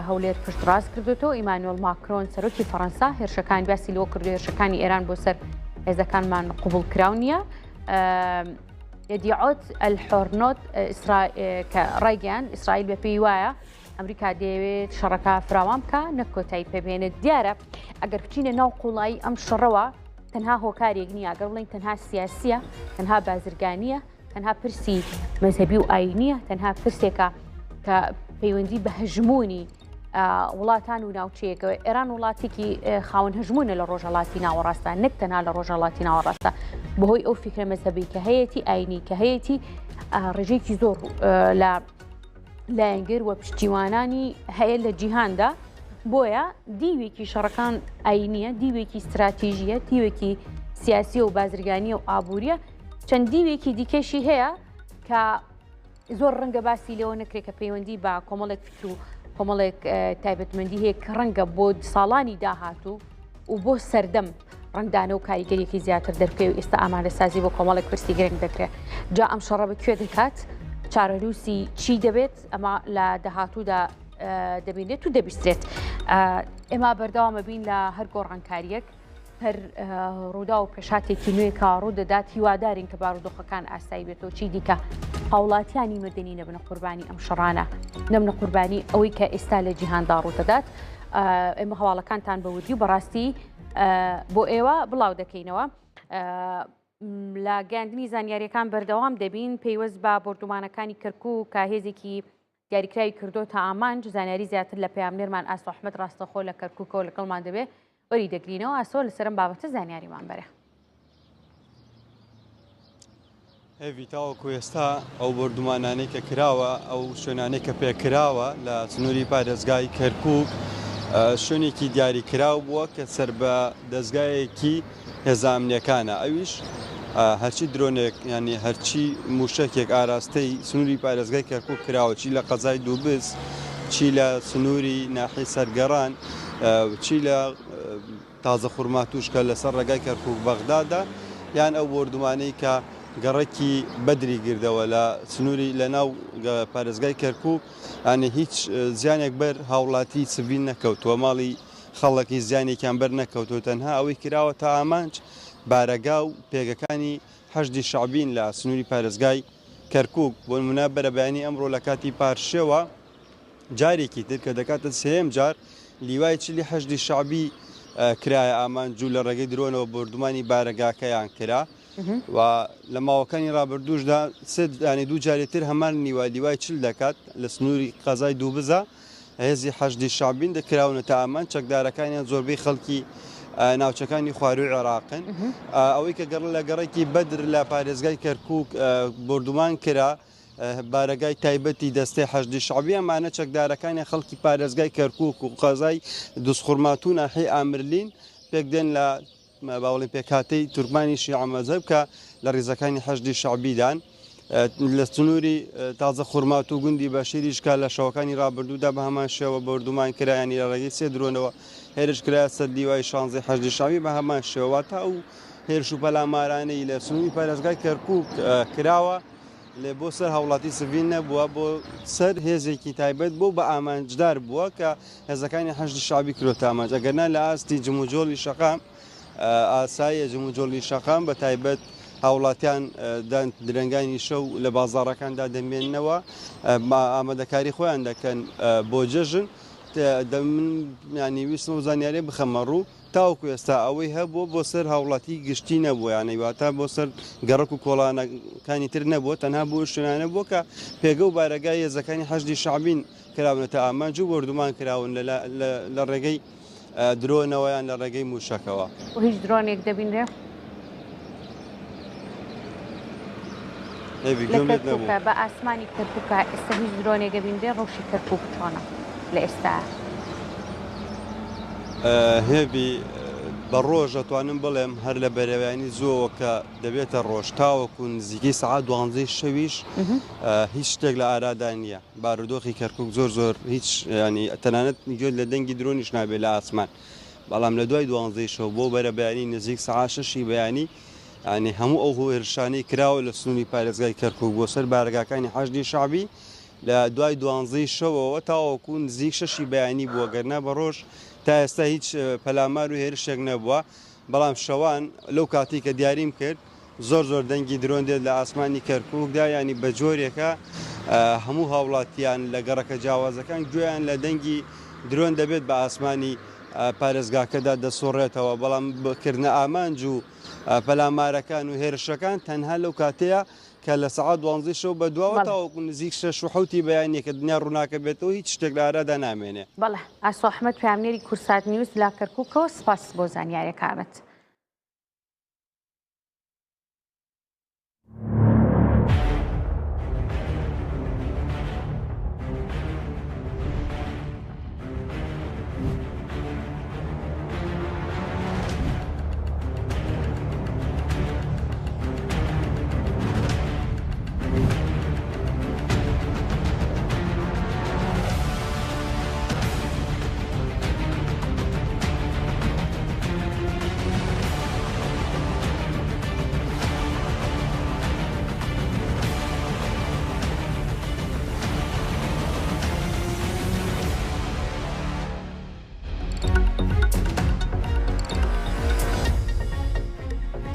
هەولێر پشتڕاست کردوێتەوە ئیمانوێل ماکرۆن سەرۆکی فەڕەنسا هێرشەکان باسی لەوە کردو هێرشەکانی ئێران بۆ سەر هێزەکانمان قوبڵ کراو نییە. یەدیعۆت ئەلحۆرنۆت کە ڕایگەیاند ئیسرائیل بە پێی وایە ئەمریکا دەیەوێت شەڕەکە فراوان بکە نەک کۆتایی پێبێنێت دیارە ئەگەر بچینە ناو قوڵایی ئەم شەڕەوە تەنها هۆکارێک نییە ئەگەر بڵێین تەنها سیاسیە تەنها بازرگانیە تەنها پرسی مەزهەبی و ئاینیە تەنها پرسێکە کە پەیوەندی بە هەژمونی وڵاتان و ناوچەیەکەوە ئێران وڵاتێکی خاوەن هەژمونە لە ڕۆژهڵاتی ناوەڕاستە نەک تەنها لە ڕۆژهڵاتی ناوەڕاستە بەهۆی ئەو فیکرە مەزهەبی کە هەیەی ئاینی کە هەیەی ڕێژەیەکی زۆر لە لایەنگر و پشتیوانانی هەیە لە جیهاندا بۆیە دیوێکی شەڕەکان ئاینیە دیوێکی استراتیژیە دیوێکی سیاسی و بازرگانیە و ئابووریە چەند دیوێکی دیکەشی هەیە کە زۆر ڕەنگە باسی لێوە نەکرێت کە پەیوەندی بە کۆمەڵێک فکر و کۆمەڵێک تایبەتمەندی هەیە کە ڕەنگە بۆ ساڵانی داهاتوو و بۆ سەردەم ڕەنگدانە و کاریگەریەکی زیاتر دەرکەوێت و ئێستا ئامادەسازی بۆ کۆمەڵێک پرسی گرنگ دەکرێت جا ئەم شەڕە بە کوێ دەکات چارەنووسی چی دەبێت ئەمە لە داهاتوودا دەبینێت و دەبیسترێت ئێمە بەردەوامە بین لە هەر گۆڕانکاریەک هەر ڕوودا و پێشاتێکی نوێ کە ڕوو دەدات هیوادارین کە بارودۆخەکان ئاسایی بێتەوە چی دیکە هاوڵاتیانی مەدەنی نەبنە قوربانی ئەم شەڕانە نەبنە قوربانی ئەوەی کە ئێستا لە جیهاندا ڕوودەدات ئێمە هەواڵەکانتان بە وردی و بەڕاستی بۆ ئێوە بڵاو دەکەینەوە. لە گەاندنی زانیاریەکان بەردەوام دەبین پەیوەست بە بۆردومانەکانی کەرکک کە هێزێکی دیاریکراوی کردۆتە ئامانج، زانیاری زیاتر لە پەیامنێرمان ئاسۆ ئەحمەد ڕاستەخۆ لە کەرکوکەوە لەگەڵمان دەبێ وەری دەگرینەوە، ئاسۆ لەسەر ئەم بابەتە زانیاریمان بەرە. هێڤی تاوەکو ئێستا ئەو بۆردومانانەی کە کراوە ئەو شوێنانەی کە پێکراوە لە سنووری پارێزگای کەرکوک شوێنێکی دیاریکراو بووە کە سەر بە دەزگایەکی هێزە ئەمنیەکانە ئەویش. هەرچی درۆنێک یانی هەرچی مووشەکێک ئاراستەی سنووری پارێزگای کەرکووک کراوە چی لە قەزای دووبز چی لە سنووری ناحیەی سەرگەڕان چی لە تازە خورماتووش کە لەسەر ڕێگای کەرکووک بەغدادە یان ئەو بۆردومانەی کە گەڕەکی بەدری گردەوە لە سنووری لە ناو پارێزگای کەرکووک یانی هیچ زیانێک بەر هاوڵاتی سڤیل نەکەوتووە ماڵی خەڵک هیچ زیانێکیان بەر نەکەوتووە، تەنها ئەوەی کراوەتە ئامانج بارەگا و پێگەکانی حەشدی شەعبین لە سنووری پارێزگای کەرکووک، بۆ نموونە بەرەبەیانی ئەمڕۆ لە کاتی پارشێوە جارێکی تر کە دەکاتە سێیەم جار لیوای چلی حەشدی شەعبی کرایە ئامانج و لە ڕێگەی درۆنەوە بۆردومانی بارەگاکەیان کرا و لە ماوەکانی ڕابردووشدا سێ یانی دوو جاری تر هەمان نیوە لیوای چل دەکات لە سنووری قەزای دووبزە هێزی حەشدی شەعبین دەکراونەتە ئامانج، چەکدارەکانیان زۆربەی خەڵکی ناوچەکانی خوارووی عێراقن. ئەوەی کە گەڕ لە گەڕەکی بەدر لە پارێزگای کەرکووک بۆردومان کرا، بارەگای تایبەتی دەستەی حەشدی شەعبی ئەمانە چەکدارەکانیان خەڵکی پارێزگای کەرکووک و قەزای دوزخورماتوو ناحیەی ئامرلین پێکدێن لە با بڵێین پێکهاتەی تورکمانی شیعە مەزهەب کە لە ڕیزەکانی حەشدی شەعبیدان لە سنووری تازە خورماتوو گوندی بەشیریش کە لە شەوەکانی ڕابردوودا بە هەمان شێوە بۆردومان کرا یانی لە ڕێگەی سێ درۆنەوە هێرش کرایە سەر لیوای شانزەی حەشدی شەعبی بە هەمان شێوە واتە ئەو هێرش و پەلامارانەی لە سنووری پارێزگای کەرکووک کراوە لێ بۆ سەر هاوڵاتی سڤیل نەبووە، بۆ سەر هێزێکی تایبەت بۆ بە ئامانجدار بووە کە هێزەکانی حەشدی شەعبی کرۆتە ئامانج، ئەگەرنا لە ئاستی جموجۆڵی شەقام ئاساییە جموجۆڵی شەقام بە تایبەت هاوڵاتیان درەنگانی شەو لە بازاڕەکاندا دەمێننەوە ئامادەکاری خۆیان دەکەن بۆ جەژن من ینی ویستم ئەو زانیاریە بخەمە ڕوو. تاوەکو ئێستا ئەوەی هەبووە بۆ سەر هاوڵاتی گشتی نەبووە یانەی واتە بۆ سەر گەڕەک و کۆڵانەکانی تر نەبووە تەنها بۆ شوێنانە بووە کە پێگە و بارەگای هێزەکانی حەشدی شەعبین کراونەتە ئامانج و بۆردومان کراون لە ڕێگەی درۆنەوە یان لە ڕێگەی مووشەکەوە. هیچ درۆنێک دەبینرێ؟ لە کەرکوکە بە ئاسمانی کەرکوکە ئێستا هیچ درۆنێک ئەبینرێ ڕەوشی کەرکوک چۆنە لە ئێستا؟ هێڤی بە ڕۆژ ئەتوانم بڵێم هەر لە بەرەبەیانی زووەوە کە دەبێتە ڕۆژ تاوەکو نزیکەی سەعات دوانزەی شەویش هیچ شتێک لە ئارادا نییە بارودۆخی کەرکک زۆر زۆر هیچ ینی تەنانەت گوێت لە دەنگی درۆنیش نابێت لە ئاسمان بەڵام لە دوای دوانزەی شەو بۆ بەرەبەیانی نزیک سەعات شەشی بەیانی یانی هەموو ئەو هێرشانەی کراوە لە سنووری پارێزگای کەرکوک بۆ سەر بارەگاکانی حەشدی شەعبی لە دوای دوانزەی شەوەوە تاوەکو نزیک شەشی بەیانی بووە گەرنا بە ڕۆژ تا ئێستا هیچ پەلامار و هێرشێک نەبووە بەڵام شەوان لەو کاتی کە دیاریم کرد زۆر زۆر دەنگی درۆن دێت لە ئاسمانی کەرکوکدا ینی بە جۆرێکە هەموو هاوڵاتیان لە گەڕەکە جیاوازەکان گوێیان لە دەنگی درۆن دەبێت بە ئاسمانی پارێزگاکەدا دەسوڕێتەوە بەڵام کردنە ئامانج و پەلامارەکان و هێرشەکان تەنها لەو کاتەیە کە لە سەعات دوانزەی شەو بە دواوە تاوەکو نزیک شەش و حەوتی بەیانیە کە دنیا ڕووناکە بێتەوە هیچ شتێک لە ئارادا نامێنێ. بەڵێ ئاسۆ ئەحمەد پەیامنێری کوردسات نیوز لە کەرکوکەوە سپاس بۆ زانیاریەکانت.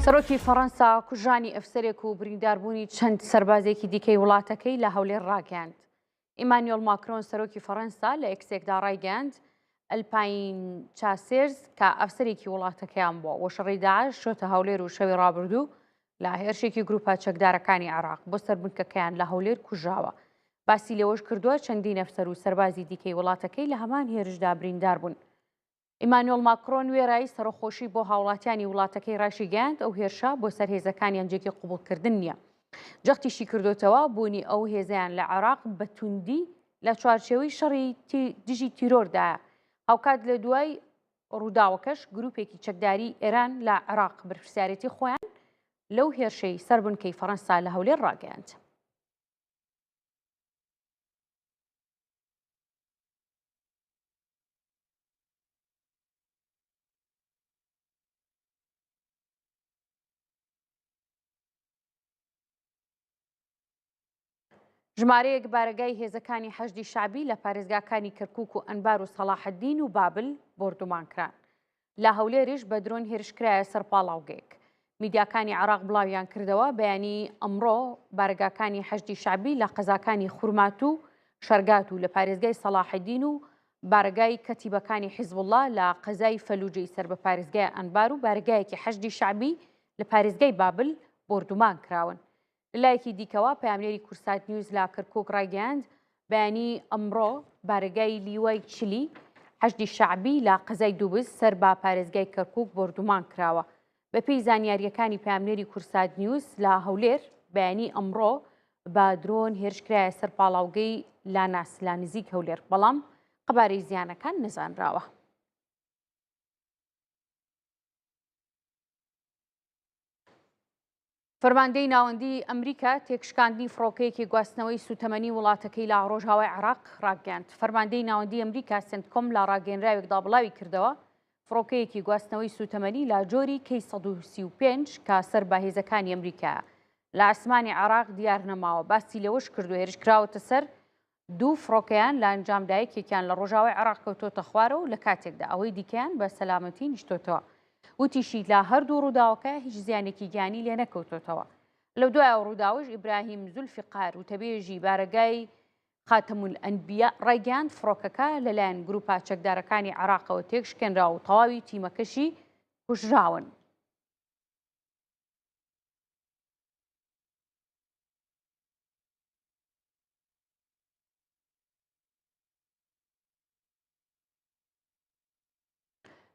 سەرۆکی فەڕەنسا کوژرانی ئەفسەرێک و برینداربوونی چەند سەربازێکی دیکەی وڵاتەکەی لە هەولێر ڕاگەیاند. ئیمانیۆل ماکرۆن سەرۆکی فەڕەنسا لە ئێکسێکدا ڕایگەیاند، ئەلپاین چاسێرز کە ئەفسەرێکی وڵاتەکەیان بووە و شەڕی داعش چۆتە هەولێر و شەوی ڕابردوو لە هێرشێکی گروپە چەکدارەکانی عێراق بۆ سەر بنکەکەیان لە هەولێر کوژراوە. باسی لەوەش کردووە چەندین ئەفسەر و سەربازی دیکەی وڵاتەکەی لە هەمان هێرشدا بریندار بوون. ئیمانوێل ماکرۆن وێڕای سەرەخۆشی بۆ هاوڵاتیانی وڵاتەکەی ڕاشیگەیاند، ئەو هێرشە بۆ سەر هێزەکانیان جێگەی قبوڵکردن نییە. جەختیشی کردۆتەوە، بوونی ئەو هێزەیان لە عێراق بە توندی لە چوارچێوەی شەڕی دژی تیرۆردایە. هاوکات لە دوای ڕووداوەکەش گروپێکی چەکداری ئێران لە عێراق بەرپرسیارێتی خۆیان. لەو هێرشەی سەر بنکەی فەرەنسا لە هەولێر ڕاگەیاند. ژمارەیەک بارەگای هێزەکانی حەشدی شەعبی لە پارێزگاکانی کەرکوک و ئەنبار و سەڵاحەدین و بابل بۆردومان کران. لە هەولێریش بە درۆن هێرشکرایە سەر پاڵاوگەیەک. میدیاکانی عێراق بڵاویان کردەوە، بەیانی ئەمڕۆ بارەگاکانی حەشدی شەعبی لە قەزاکانی خورماتوو و شەرگات و لە پارێزگای سەڵاحەدین و بارەگای کەتیبەکانی حیزبوڵڵا لە قەزای فەلوجەی سەر بە پارێزگای ئەنبار و بارەگایەکی حەشدی شەعبی لە پارێزگای بابل بۆردومان کراون. لەلایەکی دیکەوە، پەیامنێری کوردسات نیوز لە کەرکووک ڕایگەیاند، بەیانی ئەمڕۆ بارەگای لیوای چلی حەشدی شەعبی لە قەزای دووبز سەر بە پارێزگای کەرکووک بۆردومان کراوە. بەپێی زانیارییەکانی پەیامنێری کوردسات نیوز لە هەولێر، بەیانی ئەمڕۆ بە درۆن هێرش کرایە سەر پاڵاوگەی لاناس لە نزیک هەولێر، بەڵام قەبارەی زیانەکان نەزانراوە. فەرماندەی ناوەندیی ئەمریکا تێکشکاندنی فڕۆکەیەکی گواستنەوەی سووتەمەنی وڵاتەکەی لە ڕۆژاوای عێراق ڕاگەیاند. فەرماندەی ناوەندیی ئەمریکا سنتکۆم لە ڕاگەیەنراوێکدا بڵاوی کردەوە، فڕۆکەیەکی گواستنەوەی سووتەمەنی لە جۆری کەی 135 کە سەر بە هێزەکانی ئەمریکایە لە ئاسمانی عێراق دیار نەماوە. باسی لەوەش کردووە هێرش کراوەتە سەر دوو فڕۆکەیان لە ئەنجامدا یەکێکیان لە ڕۆژاوای عێراق کەوتۆتە خوارەوە و لە کاتێکدا ئەوەی دیکەیان بە سەلامەتی نیشتۆتەوە. وتیشی لە هەردوو ڕووداوەکە هیچ زیانێکی گیانی لێ نەکەوتۆتەوە. لە دوای ئەو ڕووداوەش ئیبراهیم زولفیقار وتەبێژی بارەگای خاتەمولئەنبیا ڕایگەیاند فڕۆکەکە لەلایەن گروپە چەکدارەکانی عێراقەوە تێکشکێنرا و تەواوی تیمەکەشی کوژراون.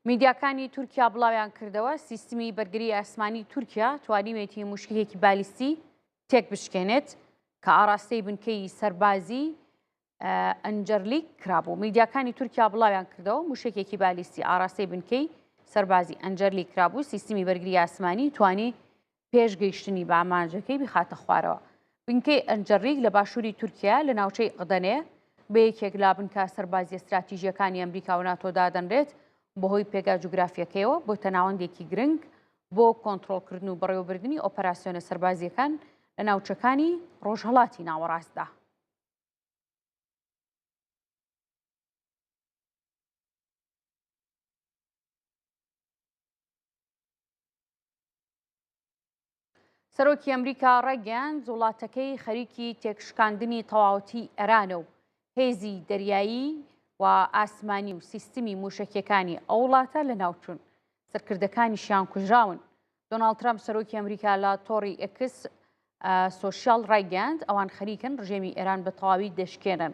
میدیاکانی تورکیا بڵاویان کردەوە سیستمی بەرگری ئاسمانی تورکیا توانیوێتی موشکێکی بالیستی تێک بشکێنێت کە ئاراستەی بنکەی سەربازی ئەنجەرلیک کرابوو. میدیاکانی تورکیا بڵاویان کردەوە موشەکێکی بالیستی ئاراستەی بنکەی سەربازی ئەنجەرلیک کرابوو، سیستمی بەرگری ئاسمانی توانی پێش گەیشتنی بە ئامانجەکەی بخاتە خوارەوە. بنکەی ئەنجەرلیک لە باشووری تورکیا لە ناوچەی ئەقدەنێ بە یەکێک لە بنکە سەربازییە ستراتیژییەکانی ئەمریکا و ناتۆ دادەنرێت، بەهۆی پێگا جوگرافییەکەیەوە بۆتە ناوەندێکی گرنگ بۆ کۆنترۆڵکردن و بەڕێوەبردنی ئۆپەراسیۆنە سەربازییەکان لە ناوچەکانی ڕۆژهەڵاتی ناوەڕاستدا. سەرۆکی ئەمریکا ڕایگەیاند، وڵاتەکەی خەریکی تێکشکاندنی تەواوەتی ئێرانە و هێزی دەریایی و ئاسمانی و سیستمی مووشەکیەکانی ئەو وڵاتە لەناوچوون، سەرکردەکانیشیان کوژراون. دۆناڵد ترەمپ سەرۆکی ئەمریکا لە تۆڕی ئێکس سۆشیال ڕایگەیاند، ئەوان خەریکن ڕژێمی ئێران بە تەواوی دەشکێنن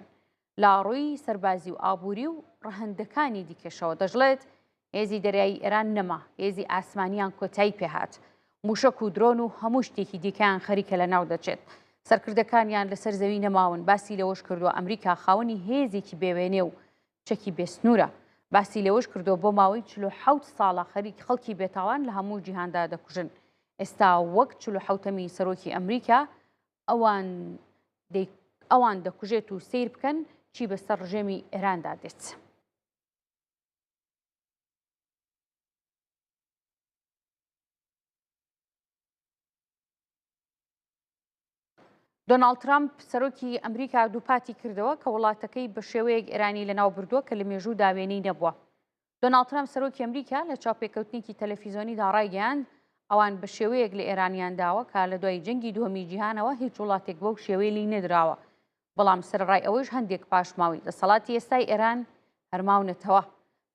لە ڕووی سەربازی و ئابووری و ڕەهەندەکانی دیکەشەوە. دەشڵێت، هێزی دەریایی ئێران نەما، هێزی ئاسمانیان کۆتایی پێهات، مووشەک و درۆن و هەموو شتێکی دیکەیان خەریکە لەناو دەچێت، سەرکردەکانیان لەسەر زەوی نەماون. باسی لەوەش کردووە، ئەمریکا خاوەنی هێزێکی بێوێنێ و چەکی بێسنوورە. باسی لەوەش کردووە، بۆ ماوەی 47 ساڵە خەریک خەڵکی بێتاوان لە هەموو جیهاندا دەکوژن. ئێستا وەک چلوحەوتەمین سەرۆکی ئەمریکا ئەوان ئەوان دەکوژێت و سەیر بکەن چی بەسەر ڕژێمی ئێراندا دێت. دۆناڵد ترەمپ، سەرۆکی ئەمریکا دووپاتی کردەوە کە وڵاتەکەی بە شێوەیەک ئێرانی لەناو بردووە کە لە مێژوودا وێنەی نەبووە. دۆناڵد ترەمپ، سەرۆکی ئەمریکا لە چاوپێکەوتنێکی تەلەفیزۆنیدا ڕایگەیاند، ئەوان بە شێوەیەک لە ئێرانیان داوە کە لە دوای جەنگی دووەمی جیهانەوە هیچ وڵاتێک بەو شێوەیە لێی نەدراوە، بەڵام سەرەڕای ئەوەیش هەندێک پاشماوەی دەسەڵاتی ئێستای ئێران هەر ماونەتەوە.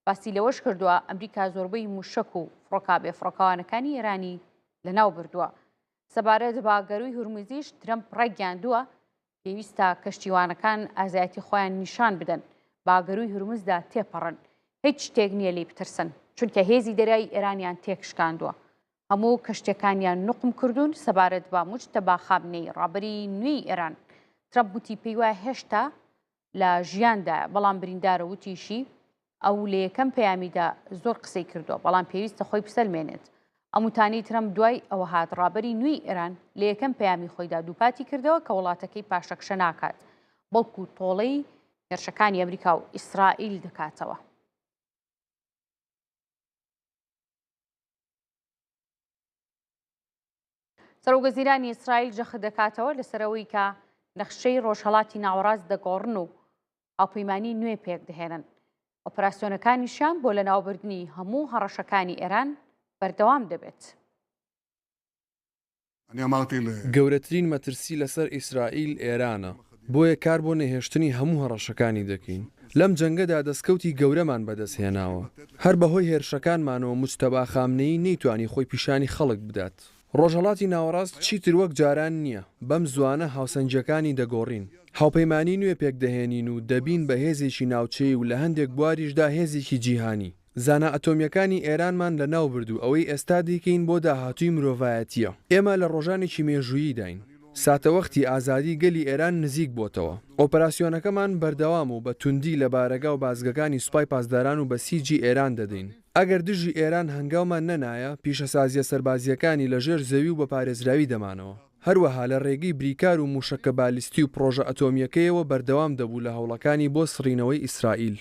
باسی لەوەش کردووە، ئەمریکا زۆربەی مووشەک و فڕۆکە بێفڕۆکەوانەکانی ئێرانی لەناو بردووە. سەبارەت بە گەرووی هورمزیش ترەمپ ڕایگەیاندووە، پێویستە کەشتیوانەکان ئازایەتی خۆیان نیشان بدەن، بە گەرووی هورمزدا تێپەڕن، هیچ شتێک نییە لێی بترسن، چونکە هێزی دەریایی ئێرانیان تێکشکاندووە، هەموو کەشتیەکانیان نوقم کردوون. سەبارەت بە موجتەبا خامنەیی، ڕابەری نوێی ئێران، ترەمپ وتی پێیوایە هێشتا لە ژیاندایە، بەڵام بریندارە، وتیشی، ئەو لە یەکەم پەیامیدا زۆر قسەی کردووە، بەڵام پێویستە خۆی بسەلمێنێت. ئەم وتانەی ترەمپ دوای ئەوە هات ڕابەری نوێی ئێران لە یەکەم پەیامی خۆیدا دووپاتی کردەوە کە وڵاتەکەی پاشەکشە ناکات، بەڵکو تۆڵەی هێرشەکانی ئەمریکا و ئیسرائیل دەکاتەوە. سەرۆکوەزیرانی ئیسرائیل جەخت دەکاتەوە لەسەر ئەوەی کە نەخشەی ڕۆژهەڵاتی ناوەڕاست دەگۆڕن و هاوپەیمانی نوێ پێکدەهێنن. ئۆپراسیۆنەکانیشیان بۆ لەناوبردنی هەموو هەڕەشەکانی ئێران بەردەوام دەبێت. گەورەترین مەترسی لەسەر ئیسرائیل ئێرانە، بۆیە کار بۆ نەهێشتنی هەموو هەڕەشەکانی دەکەین. لەم جەنگەدا دەستکەوتی گەورەمان بەدەستهێناوە. هەر بەهۆی هێرشەکانمانەوە موجتەبا خامنەیی نەیتوانی خۆی پیشانی خەڵک بدات. ڕۆژهەڵاتی ناوەڕاست چیتر وەک جاران نییە، بەم زووانە هاوسەنگییەکانی دەگۆڕین. هاوپەیمانی نوێ پێکدەهێنین و دەبین بە هێزێکی ناوچەیی و لە هەندێک بواریشدا هێزێکی جیهانی. زانا ئەتۆمییەکانی ئێرانمان لەناوبرد و ئەوەی ئێستا دەیکەین بۆ داهاتووی مرۆڤایەتییە. ئێمە لە ڕۆژانێکی مێژووییداین. ساتەوەختی ئازادی گەلی ئێران نزیک بۆتەوە. ئۆپەراسیۆنەکەمان بەردەوامە و بە توندی لە بارەگا و بازگەکانی سوپای پاسداران و بەسیجی ئێران دەدەین. ئەگەر دژی ئێران هەنگاومان نەنایە، پیشەسازییە سەربازییەکانی لە ژێر زەوی و بە پارێزراوی دەمانەوە. هەروەها لە رێگەی بریکار و مووشەکە بالیستی و پڕۆژە ئەتۆمییەکەیەوە بەردەوام دەبوو لە هەوڵەکانی بۆ سڕینەوەی ئیسرائیل.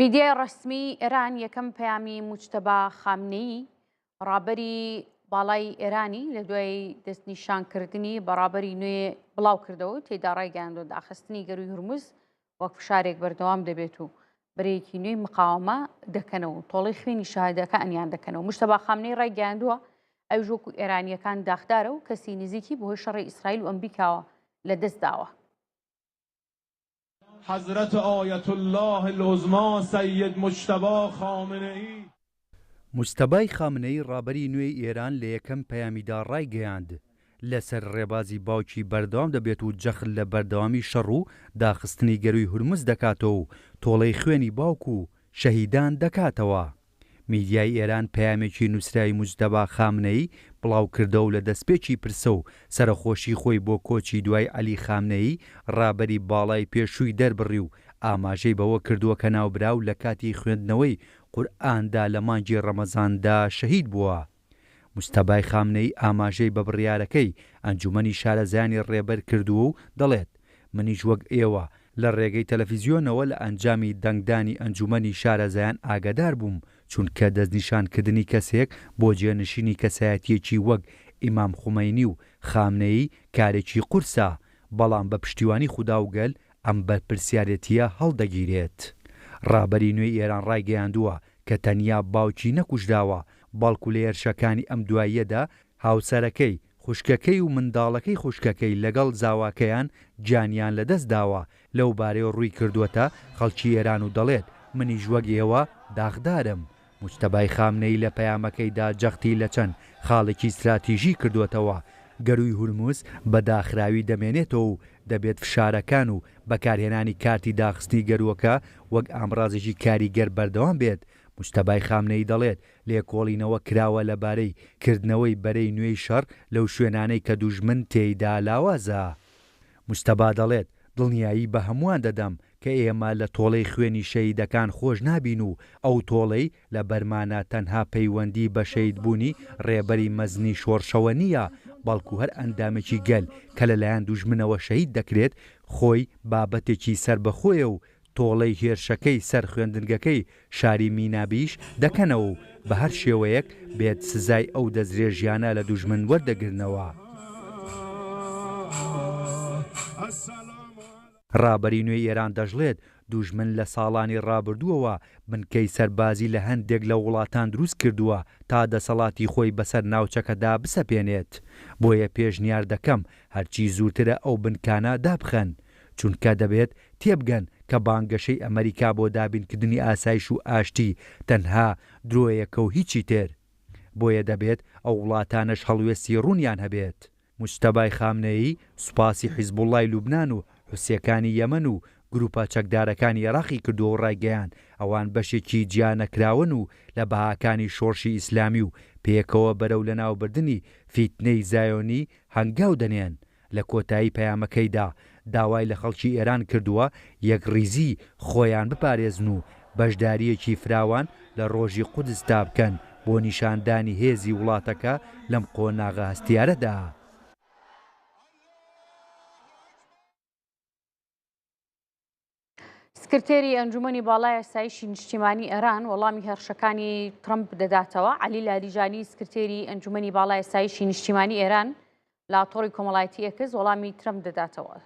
میدیای ڕەسمیی ئێران یەکەم پەیامی موجتەبا خامنەیی، ڕابەری باڵای ئێرانی لە دوای دەستنیشانکردنی بە ڕابەری نوێ بڵاوکردەوە و تێیدا ڕایگەیاندووە داخستنی گەرووی هورمز وەک فشارێک بەردەوام دەبێت و بەرەیەکی نوێی مقاوەمە دەکەنەوە و تۆڵەی خوێنی شەهادەکانیان دەکەنەوە. مجتەبا خامنەیی ڕایگەیاندووە ئەویش وەکو ئێرانییەکان داخدارە و کەسی نزیکی بەهۆی شەڕی ئیسرائیل و ئەمریکاوە لەدەستداوە. حضرت آیت اللە العظمی سید مجتبی خامنە ای. موجتەبای خامنەیی ڕابەری نوێی ئێران لە یەکەم پەیامیدا ڕایگەیاند، لەسەر ڕێبازی باوکی بەردەوام دەبێت و جەخت لە بەردەوامی شەڕ و داخستنی گەرووی هورمز دەکاتەوە و تۆڵەی خوێنی باوک و شەهیدان دەکاتەوە. میدیای ئێران پەیامێکی نووسراوی موجتەبا خامنەیی بڵاوکردەوە و لە دەستپێکی پرسە و سەرەخۆشی خۆی بۆ کۆچی دوای عەلی خامنەیی ڕابەری باڵای پێشووی دەربڕی و ئاماژەی بەوە کردووە کە ناوبراو لە کاتی خوێندنەوەی قورئاندا لە مانگی ڕەمەزاندا شەهید بووە. موجتەبای خامنەیی ئاماژەی بە بڕیارەکەی ئەنجومەنی شارەزایانی ڕێبەر کردووە و دەڵێت، منیش وەک ئێوە لە ڕێگەی تەلەفیزیۆنەوە لە ئەنجامی دەنگدانی ئەنجومەنی شارەزایان ئاگادار بووم، چونکە دەستنیشانکردنی کەسێک بۆ جێنشینی کەسایەتییەکی وەک ئیمام خومەینی و خامنەیی کارێکی قورسە، بەڵام بە پشتیوانی خودا و گەل ئەم بەرپرسیارێتییە هەڵدەگیرێت. ڕابەری نوێی ئێران ڕایگەیاندووە کە تەنیا باوکی نەکوژراوە، بەڵکو لە هێرشەکانی ئەم دواییەدا هاوسەرەکەی، خوشکەکەی و منداڵەکەی خوشکەکەی لەگەڵ زاواکەیان گیانیان لەدەستداوە، لەو بارەیەوە ڕووی کردووەتە خەڵکی ئێران و دەڵێت، منیش وەک ئێوە داخدارم. موجتەبای خامنەیی لە پەیامەکەیدا جەختی لە چەند خاڵێکی ستراتیژی کردووەتەوە، گەرووی هورمز بە داخراوی دەمێنێتەوە و دەبێت فشارەکان و بەکارهێنانی کارتی داخستنی گەرووەکە وەک ئامڕازێکی کاریگەر بەردەوام بێت. موجتەبای خامنەیی دەڵێت، لێکۆڵینەوە کراوە لەبارەی کردنەوەی بەرەی نوێی شەڕ لەو شوێنانەی کە دوژمن تێیدا لاوازە. موجتەبا دەڵێت، دڵنیایی بە هەمووان دەدەم کە ئێمە لە تۆڵەی خوێنی شەهیدەکان خۆش نابین و ئەو تۆڵەی لە بەرمانە تەنها پەیوەندی بە شەهیدبوونی ڕێبەری مەزنی شۆڕشەوە نییە بەڵکو هەر ئەندامێکی گەل کە لەلایەن دوژمنەوە شەهید دەکرێت خۆی بابەتێکی سەربەخۆیە و تۆڵەی هێرشەکەی سەر خوێندنگەکەی شاری مینابیش دەکەنەوە و بە هەر شێوەیەک بێت سزای ئەو دەستدرێژیانە لە دوژمن وەردەگرنەوە. ڕابەری نوێی ئێران دەشڵێت، دوژمن لە ساڵانی ڕابردووەوە بنکەی سەربازی لە هەندێک لە وڵاتان دروست کردووە تا دەسەڵاتی خۆی بەسەر ناوچەکەدا بسەپێنێت، بۆیە پێشنیار دەکەم هەرچی زووترە ئەو بنکانە دابخەن، چونکە دەبێت تێبگەن کە بانگەشەی ئەمەریکا بۆ دابینکردنی ئاسایش و ئاشتی تەنها درۆیەکە و هیچی تر. بۆیە دەبێت ئەو وڵاتانەش هەڵوێستی ڕوونیان هەبێت. موجتەبای خامنەیی سوپاسی حیزبوڵڵای لوبنان و حوسییەکانی یەمەن و گرووپە چەکدارەکانی ئێراقی کردووە و ڕایگەیاند، ئەوان بەشێکی جیانەکراوەن و لە بەهاکانی شۆڕشی ئیسلامی و پێکەوە بەرەو لەناوبردنی فیتنەی زایۆنی هەنگاو دەنێن. لە کۆتایی پەیامەکەیدا داوای لە خەڵکی ئێران کردووە یەکڕیزیی خۆیان بپارێزن و بەشدارییەکی فراوان لە ڕۆژی قودسدا بکەن بۆ نیشاندانی هێزی وڵاتەکە لەم قۆناغە هەستیارەدا. سکرتێری ئەنجومەنی باڵای ئاسایشی نیشتیمانی ئێران وەڵامی هێرشەکانی ترەمپ دەداتەوە. عەلی لاریجانی سکرتێری ئەنجومەنی باڵای ئاسایشی نیشتیمانی ئێران لە تۆڕی کۆمەڵایەتی ئێکس وەڵامی ترەمپ دەداتەوە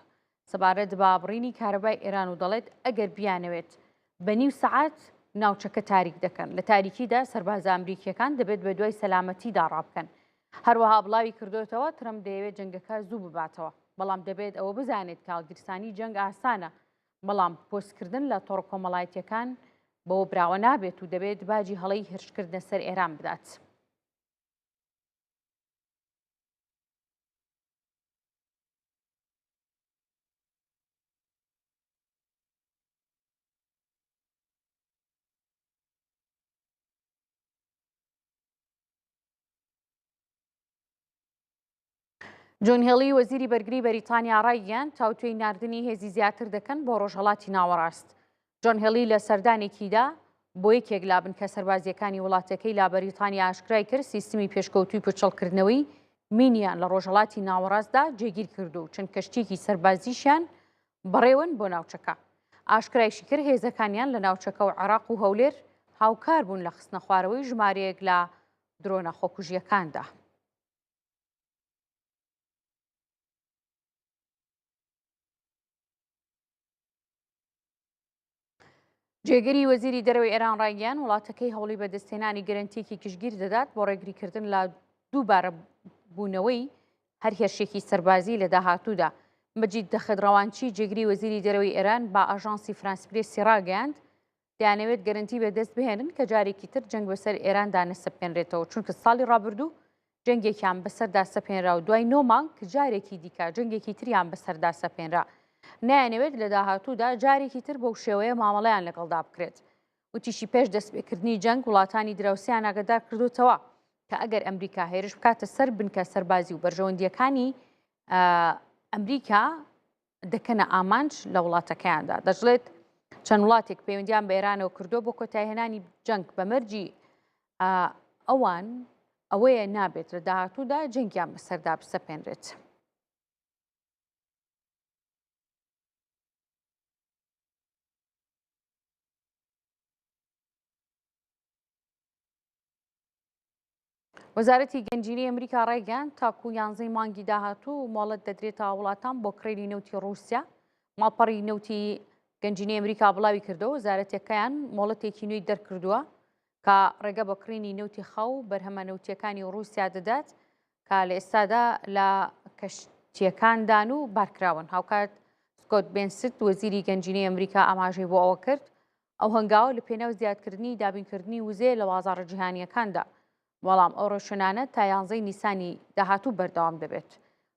سەبارەت بە بڕینی کارەبای ئێران و دەڵێت ئەگەر بیانەوێت بە نیو سەعات ناوچەکە تاریک دەکەن لە تاریکیدا سەربازە ئەمریکیەکان دەبێت بە دوای سەلامەتیدا ڕابکەن هەروەها بڵاوی کردوێتەوە ترەمپ دەیەوێت جەنگەکە زوو بباتەوە بەڵام دەبێت ئەوە بزانێت کە هەڵگیرسانی جەنگ ئاسانە بەڵام پۆستکردن لە تۆڕە کۆمەڵایەتیەکان بەوە براوە نابێت و دەبێت باجی هەڵەی هێرشکردنە سەر ئێران بدات. جۆن هێڵی وەزیری بەرگری بەریتانیا ڕایگەیاند تاوتوێی ناردنی هێزی زیاتر دەکەن بۆ ڕۆژهەڵاتی ناوەڕاست. جۆن هێڵی لە سەردانێکیدا بۆ یەکێک لە بنکە سەربازییەکانی وڵاتەکەی لە بەریتانیا ئاشکرای کرد سیستمی پێشکەوتووی پوچەڵکردنەوەی مینیان لە ڕۆژهەڵاتی ناوەڕاستدا جێگیر کردو و چەند کەشتییەکی سەربازیشیان بەڕێوەن بۆ ناوچەکە. ئاشکرایشی کرد هێزەکانیان لە ناوچەکە و عێراق و هەولێر هاوکار بوون لە خستنەخوارەوەی ژمارەیەک لە درۆنە خۆکوژییەکاندا. جێگری وەزیری دەرەوەی ئێران ڕایگەیاند وڵاتەکەی هەوڵی بەدەستهێنانی گەرەنتیەکی گشتگیر دەدات بۆ ڕێگریکردن لە دووبارە بوونەوەی هەر هێرشێکی سەربازی لە داهاتوودا. مەجید دەخت ڕەوانچی جێگری وەزیری دەرەوەی ئێران بە ئاژانسی فرانس پرێسی ڕاگەیاند دەیانەوێت گەرەنتی بەدەست بهێنن کە جارێکی تر جەنگ بەسەر ئێراندا نەسەپێنرێتەوە چونکە ساڵی ڕابردوو جەنگێکیان بەسەردا سەپێنرا و دوای نۆ مانگ جارێکی دیکە جەنگێکی تریان بەسەردا سەپێنرا. نایانەوێت لە داهاتوودا جارێکی تر بەو شێوەیە مامەڵەیان لەگەڵدا بکرێت. وتیشی پێش دەستپێکردنی جەنگ وڵاتانی دراوسێیان ئاگادار کردووتەوە کە ئەگەر ئەمریکا هێرش بکاتە سەر بنکە سەربازی و بەرژەوەندییەکانی ئەمریکا دەکەنە ئامانج لە وڵاتەکەیاندا. دەشڵێت چەند وڵاتێک پەیوەندیان بە ئێرانەوە کردووە بۆ کۆتایهێنانی جەنگ بە مەرجی ئەوان ئەوەیە نابێت لە داهاتوودا جەنگیان بەسەردا بسەپێنرێت. وەزارەتی گەنجینەی ئەمریکا ڕایگەیاند، تاکو یانزەی مانگی داهاتوو مۆڵەت دەدرێتە وڵاتان بۆ کڕینی نەوتی ڕووسیا. ماڵپەڕی نەوتی گەنجینەی ئەمریکا بڵاوی کردەوە، وەزارەتەکەیان مۆڵەتێکی نوێی دەرکردووە کە ڕێگە بە کڕینی نەوتی خاو و بەرهەمە نەوتیەکانی ڕووسیا دەدات کە لە ئێستادا لە کەشتیەکاندان و بارکراون. هاوکات سکۆت بێنست وەزیری گەنجینەی ئەمریکا ئاماژەی بۆ ئەوە کرد ئەو هەنگاوە لە پێناو زیادکردنی دابینکردنی وزەیە لە بازاڕە جیهانییەکاندا، بەڵام ئەو ڕێوشوێنانە تا یانزەی نیسانی داهاتوو بەردەوام دەبێت.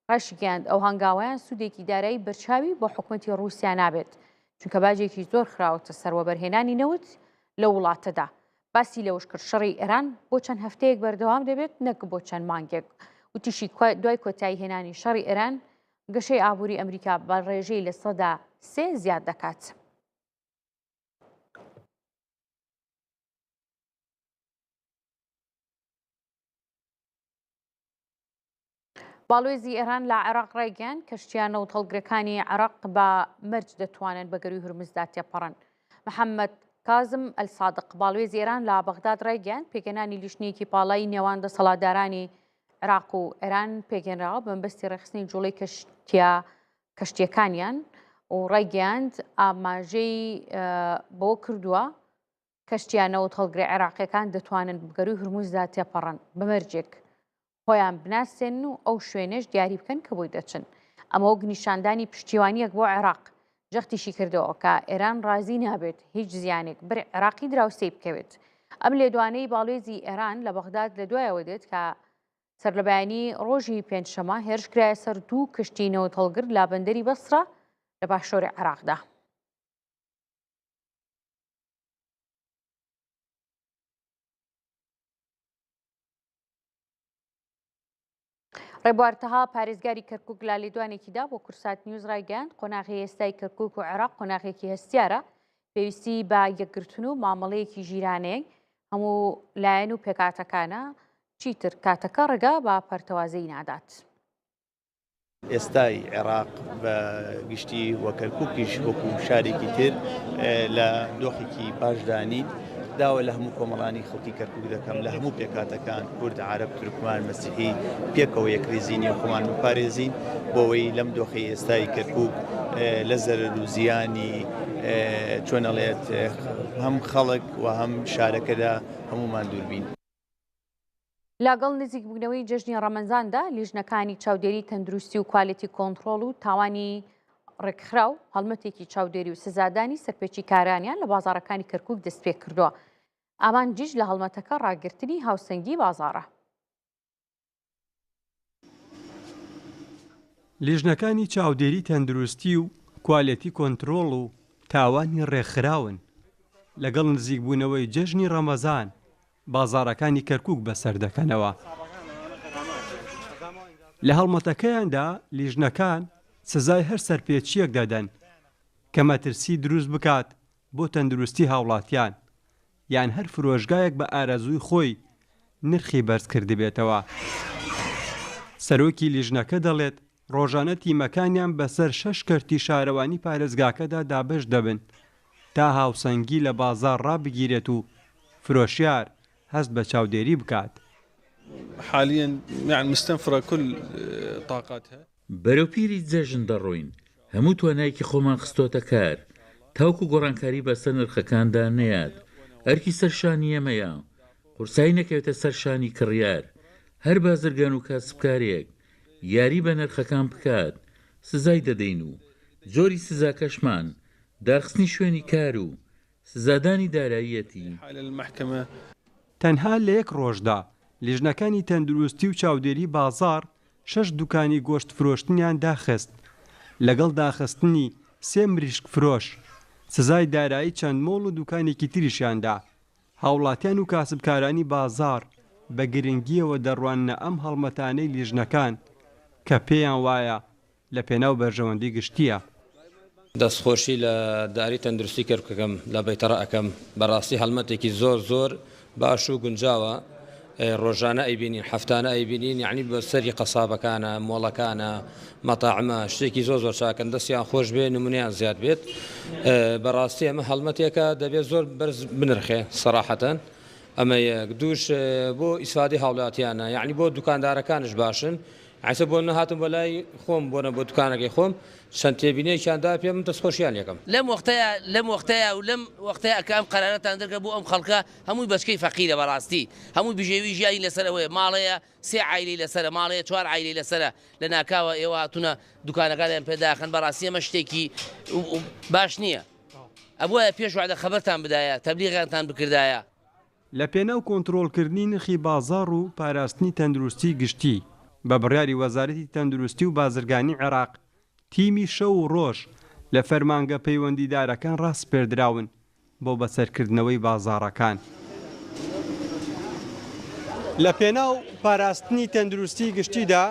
ڕاشیگەیاند، ئەو هەنگاوەیان سوودێکی دارایی بەرچاوی بۆ حکومەتی ڕووسیا نابێت، چونکە باجێکی زۆر خراوەتە سەر وەبەرهێنانی نەوت لەو وڵاتەدا. باسی لەوەشکرد، شەڕی ئێران بۆ چەند هەفتەیەک بەردەوام دەبێت نەک بۆ چەند مانگێک. وتیشی، دوای کۆتاییهێنانی شەڕی ئێران، گەشەی ئابووری ئەمریکا بە ڕێژەی 3% زیاد دەکات. باڵوێزی ئێران لە عێراق ڕایگەیاند کەشتییە نەوتهەڵگرەکانی عێراق بە مەرج دەتوانن بە گەرووی هورمزدا تێپەڕن. محەممەد کازم ئەلسادق باڵوێزی ئێران لە بەغداد ڕایگەیاند پێکهێنانی لیژنەیەکی پاڵای نێوان دەسەڵاتدارانی عێراق و ئێران پێکهێنراوە بە مەبەستی ڕێکخستنی جوڵەی کەشتییە کەشتییەکانیان و ڕایگەیاند ئاماژەی بەوە کردووە کەشتییە نەوتهەڵگرە عێراقییەکان دەتوانن بگەرووی هورمزدا تێپەڕن بە مەرجێک خۆیان بناسێنن و ئەو شوێنەش دیاری بکەن کە بۆی دەچن ئەمە وەک نیشاندانی پشتیوانییەک بۆ عێراق جەختیشی کردەوە کە ئێران ڕازی نابێت هیچ زیانێک بەر عێراقی دراوسێی بکەوێت ئەم لێدوانەی باڵوێزی ئێران لە بەغداد لە دوایەوە دێت کە سەرلەبەیانی ڕۆژی پێنجشەممە هێرش کرایە سەر دوو کەشتی نەوتهەڵگر لە بەندەری بەسرە لە باشووری عێراقدا. ڕێبوار تەها پارێزگاری کەرکک لە لێدوانێکیدا بۆ کورسات نیوز ڕایگەیاند قۆناغی ئێستای کەرکک و عێراق قۆناغێکی هەستیارە پێویستی بە یەکگرتن و مامەڵەیەکی ژیرانەیە. هەموو لایەن و پێکهاتەکانە، چیتر کاتەکە ڕێگا بە پەرتەوازەیی نادات. ئێستای عێراق بە گشتی و کەرکوکیش وەکو شارێکی تر لە دۆخێکی باشدا نین. داوا لە هەموو کۆمەڵانی خەڵکی کەرکوک دەکەم لە هەموو پێکهاتەکان کورد، عەرەب، تورکمان، مەسیحی پێکەوە یەکریزی نێو خۆمان بپارێزین بۆ ئەوەی لەم دۆخەی ئێستای کەرکوک لە زەرەر و زیانی چۆن ئەڵێت هەم خەڵک و هەم شارەکەدا هەموومان دووربین. لەگەڵ نزیکبوونەوەی جەژنی ڕەمەزاندا، لیژنەکانی چاودێری تەندروستی و کوالێتی کۆنتڕۆڵ و تاوانی ڕێکخراو هەڵمەتێکی چاودێری و سزادانی سەرپێچیکارانیان لە بازاڕەکانی کەرکوک دەستپێکردووە. ئامانجیش لە هەڵمەتەکە ڕاگرتنی هاوسەنگی بازاڕە. لیژنەکانی چاودێری تەندروستی و کوالێتی کۆنترۆڵ و تاوانی ڕێکخراون، لەگەڵ نزیکبوونەوەی جەژنی ڕەمەزان بازاڕەکانی کەرکوک بەسەر دەکەنەوە. لە هەڵمەتەکەیاندا لیژنەکان سزای هەر سەرپێچییەک دەدەن کە مەترسی دروست بکات بۆ تەندروستی هاوڵاتیان یان هەر فرۆشگایەک بە ئارەزووی خۆی نرخی بەرز کردبێتەوە. سەرۆکی لیژنەکە دەڵێت، ڕۆژانە تیمەکانیان بەسەر شەش کەرتی شارەوانی پارێزگاکەدا دابەش دەبن تا هاوسەنگی لە بازاڕ ڕابگیرێت و فرۆشیار هەست بە چاودێری بکات. حالیا یعنی مستنفرە کل طاقاتها. بەرەو پیری جەژن دەڕۆین، هەموو توانایەکی خۆمان خستۆتە کار تاوکو گۆڕانکاری بەسەر نرخەکاندا نەیات، ئەرکی سەر شانی ئێمەیە قورسایی نەکەوێتە سەر شانی کڕیار، هەر بازرگان و کاسبکارێک یاری بە نرخەکان بکات سزای دەدەین و جۆری سزاکەشمان داخستنی شوێنی کار و سزادانی داراییەتی. تەنها لە یەک ڕۆژدا لیژنەکانی تەندروستی و چاودێری بازاڕ شەش دوکانی گۆشت فرۆشتنیان داخست، لەگەڵ داخستنی سێ مریشک فرۆش، سزای دارایی چەند مۆڵ و دوکانێکی تریشیان دا. هاوڵاتیان و کاسبکارانی بازاڕ بە گرنگییەوە دەڕواننە ئەم هەڵمەتانەی لیژنەکان کە پێیان وایە لە پێناو بەرژەوەندی گشتییە. دەستخۆشی لە داری تەندروستی کەرکوکەکەم لە بەیتەڕە ئەکەم بەڕاستی هەڵمەتێکی زۆر زۆر باش و گونجاوە ڕۆژانە ئەیبینین هەفتانە ئەیبینین یعنی بە سەری قەسابەکانە مۆڵەکانە مەتاعمە شتێکی زۆر زۆر چاکەن دەستیان خۆش بێ نمونیان زیاد بێت بەڕاستی ئەمە هەڵمەتێکە دەبێت زۆر بەرز بنرخێ سەراحەتەن ئەمە یەک دووش بۆ ئیسفادی هاوڵاتیانە یعنی بۆ دوکاندارەکانش باشن عیسە بۆ نەهاتم بۆ لای خۆم بۆنە بۆ دوکانەکەی خۆم چەند تێبینیەکیان دا پێم من دەستخۆشیان لێکەم. لەم وەختەیا لەم وەختەیا و لەم وەختەیا کە ئەم قەرارەتان دەرکرد بۆ ئەم خەڵکە هەمووی بەچکەی فەقیرە بەڕاستی هەمووی بژێوی ژیانی لەسەر ئەوەیە ماڵەیە سێ عایلەی لەسەرە ماڵەیە چوار عایلەی لەسەرە لە ناکاوە ئێوە هاتوونە دوکانەکانیان پێ داخەن بەڕاستی ئەمە شتێکی باش نییە ئەبوایە پێش وعدە خەبەرتان بدایە تەبلیغیانتان بکردایە. لە پێناو کۆنترۆڵکردنی نرخی بازاڕ و پاراستنی تەندروستی گشتی، بە بڕیاری وەزارەتی تەندروستی و بازرگانی عێراق، تیمی شەو و ڕۆژ لە فەرمانگە پەیوەندیدارەکان ڕاسپێردراون بۆ بەسەرکردنەوەی بازاڕەکان. لە پێناو پاراستنی تەندروستی گشتیدا،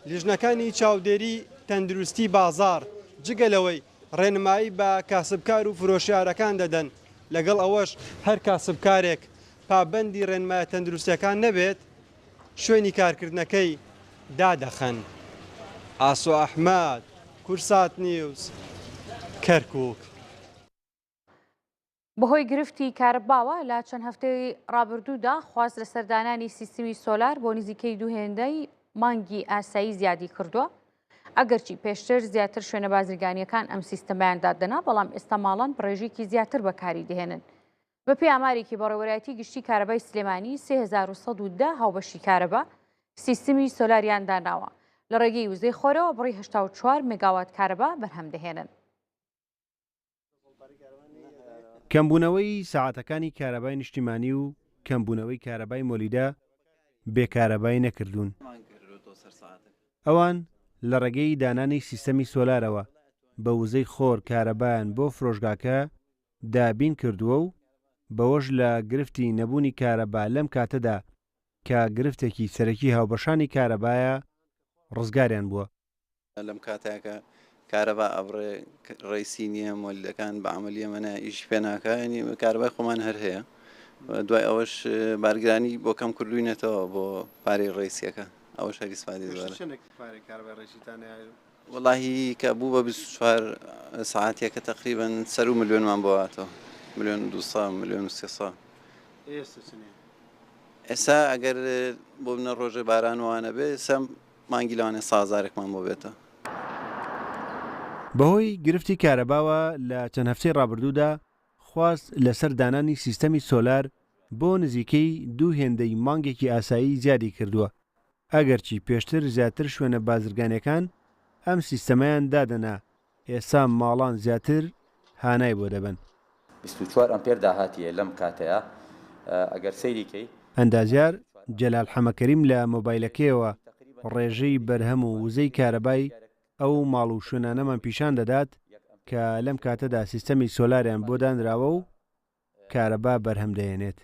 لیژنەکانی چاودێری تەندروستی بازاڕ جگە لەوەی ڕێنمایی بە کاسبکار و فرۆشیارەکان دەدەن، لەگەڵ ئەوەش هەر کاسبکارێک پابەندی ڕێنمایە تەندروستیەکان نەبێت شوێنی کارکردنەکەی دادەخەن. ئاسۆ ئەحمەد، کوردسات نیوز، کەرکوک. بەهۆی گرفتی کارەباوە لە چەند هەفتەی ڕابردوودا خواست لەسەر دانانی سیستمی سۆلار بۆ نزیکەی دوو هێندەی مانگی ئاسایی زیادی کردووە. ئەگەرچی پێشتر زیاتر شوێنە بازرگانییەکان ئەم سیستەمەیان دادەنا، بەڵام ئێستا ماڵان بەڕێژەیەکی زیاتر بەکاری دەهێنن. بەپێی ئامارێکی بەڕێوەرایەتی گشتی کارەبای سلێمانی 3110 هاوبەشی کارەبا سیستمی سۆلاریان داناوە. لە ڕێگەی وزەی خۆرەوە بڕی 84 مێگاوات کارەبا بەرهەم دەهێنن. کەمبوونەوەی سەعاتەکانی کارەبای نیشتیمانی و کەمبوونەوەی کارەبای مۆلیدە بێ کارەبای نەکردوون. ئەوان لە ڕێگەی دانانی سیستەمی سۆلارەوە بە وزەی خۆر کارەبایان بۆ فرۆشگاکە دابین کردووە و بەوەش لە گرفتی نەبوونی کارەبا لەم کاتەدا کە گرفتێکی سەرەکی هاوبەشانی کارەبایە ڕزگاریان بووە. لەم کاتەیا کە کارەبا ئەبڕێ ڕەیسی نییە مۆلیدەکان بە عەمەلی ئەمە نا ئیشی پێ ناکا یانی کارەبای خۆمان هەر هەیە. دوای ئەوەش بارگرانی بۆ کەم کردوینەتەوە بۆ پارەی ڕیسیەکە ئەوەش هەر ئیسفادەی زۆرە. پێشتر چەندێک پارەی کارەبای ڕیسیتان هەیە؟ وەڵاهی کە بوو بە 24 سەعاتیەکە تەقریبەن سەروو ملیۆنمان بۆ هاتەوە ملیۆن و دووسە ملیۆن و سێسە. ئێستا چەنێ؟ ئێستا ئەگەر بۆ بنە ڕۆژێ باران وانە بێ ئێستا مانگی لەوانەیە سازارێکمان بۆ بێتەوە. بەهۆی گرفتی کارەباوە لە چەند هەفتەی ڕابردوودا خواست لەسەر دانانی سیستەمی سۆلار بۆ نزیکەی دوو هێندەی مانگێکی ئاسایی زیادی کردووە، ئەگەرچی پێشتر زیاتر شوێنە بازرگانیەکان ئەم سیستەمەیان دادەنا، ئێستا ماڵان زیاتر هانای بۆ دەبەن. 24 ئەمپێر داهاتیە لەم کاتەیا ئەگەر سەیری کەی. ئەندازیار جەلال حەمەکەریم لە مۆبایلەکەیەوە ڕێژەی بەرهەم و وزەی کارەبای ئەو ماڵ و شوێنانەمان پیشان دەدات کە لەم کاتەدا سیستەمی سۆلاریان بۆ دانراوە و کارەبا بەرهەم دەهێنێت.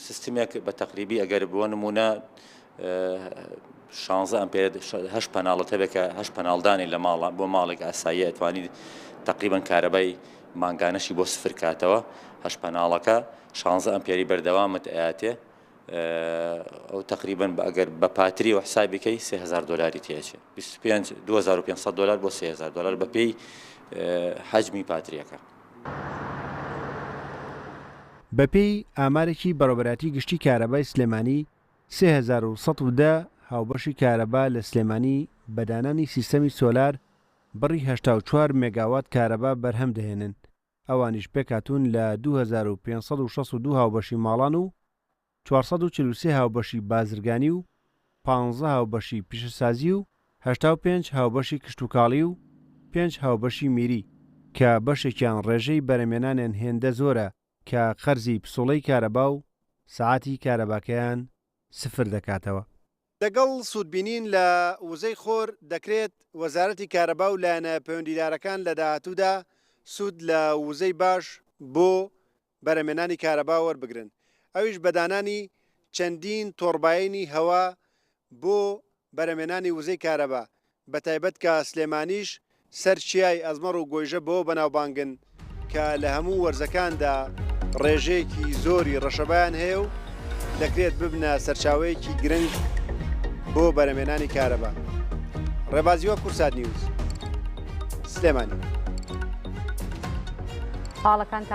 سیستمێک بە تەقریبی ئەگەر بۆ نموونە شانزە ئەمپێر هەشت پەناڵت هەبێت کە هەشت پەناڵ دانێ لە ماڵە بۆ ماڵێک ئاساییە ئەتوانی تەقریبەن کارەبای مانگانەشی بۆ سفر کاتەوە هەشت پەناڵەکە شانزە ئەمپێری بەردەوامت ئەیاتێ ئەو تەقریبەن ئەگەر بە پاتریەوە حسابی کەی 3000 دلاری تێچێ 25 2500 دلار بۆ 3000 دلار بە پێی حەجمی پاتریەکە. بەپێی ئامارێکی بەڕێوەبەرایەتی گشتی کارەبای سلێمانی، 3110 هاوبەشی کارەبا لە سلێمانی بە دانانی سیستەمی سۆلار بڕی 84 مێگاوات کارەبا بەرهەم دەهێنن، ئەوانیش پێکهاتوون لە 2562 هاوبەشی ماڵان و 443 هاوبەشی بازرگانی و پانزە هاوبەشی پیشەسازی و 85 هاوبەشی کشتوکاڵی و پێنج هاوبەشی میری کە بەشێکیان ڕێژەی بەرەمێنانیان هێندە زۆرە کە قەرزی پسوڵەی کارەبا و سەعاتی کارەباکەیان سفر دەکاتەوە. لەگەڵ سوودبینین لە وزەی خۆر، دەکرێت وەزارەتی کارەبا و لایەنە پەیوەندیدارەکان لە داهاتوودا سوود لە وزەی باش بۆ بەرهەمهێنانی کارەبا وەربگرن، ئەویش بە دانانی چەندین تۆڕباینی هەوا بۆ بەرهەمهێنانی وزەی کارەبا، بەتایبەت کە سلێمانیش سەر چیای ئەزمەڕ و گۆیژە بەوە بەناوبانگن کە لە هەموو وەرزەکاندا ڕێژەیەکی زۆری ڕەشەبایان هەیە و دەکرێت ببنە سەرچاوەیەکی گرنگ بۆ بەرهەمهێنانی کارەبا. ڕێباز هیوا کوردسات نیوز، سلێمانی. هەواڵەکانتان.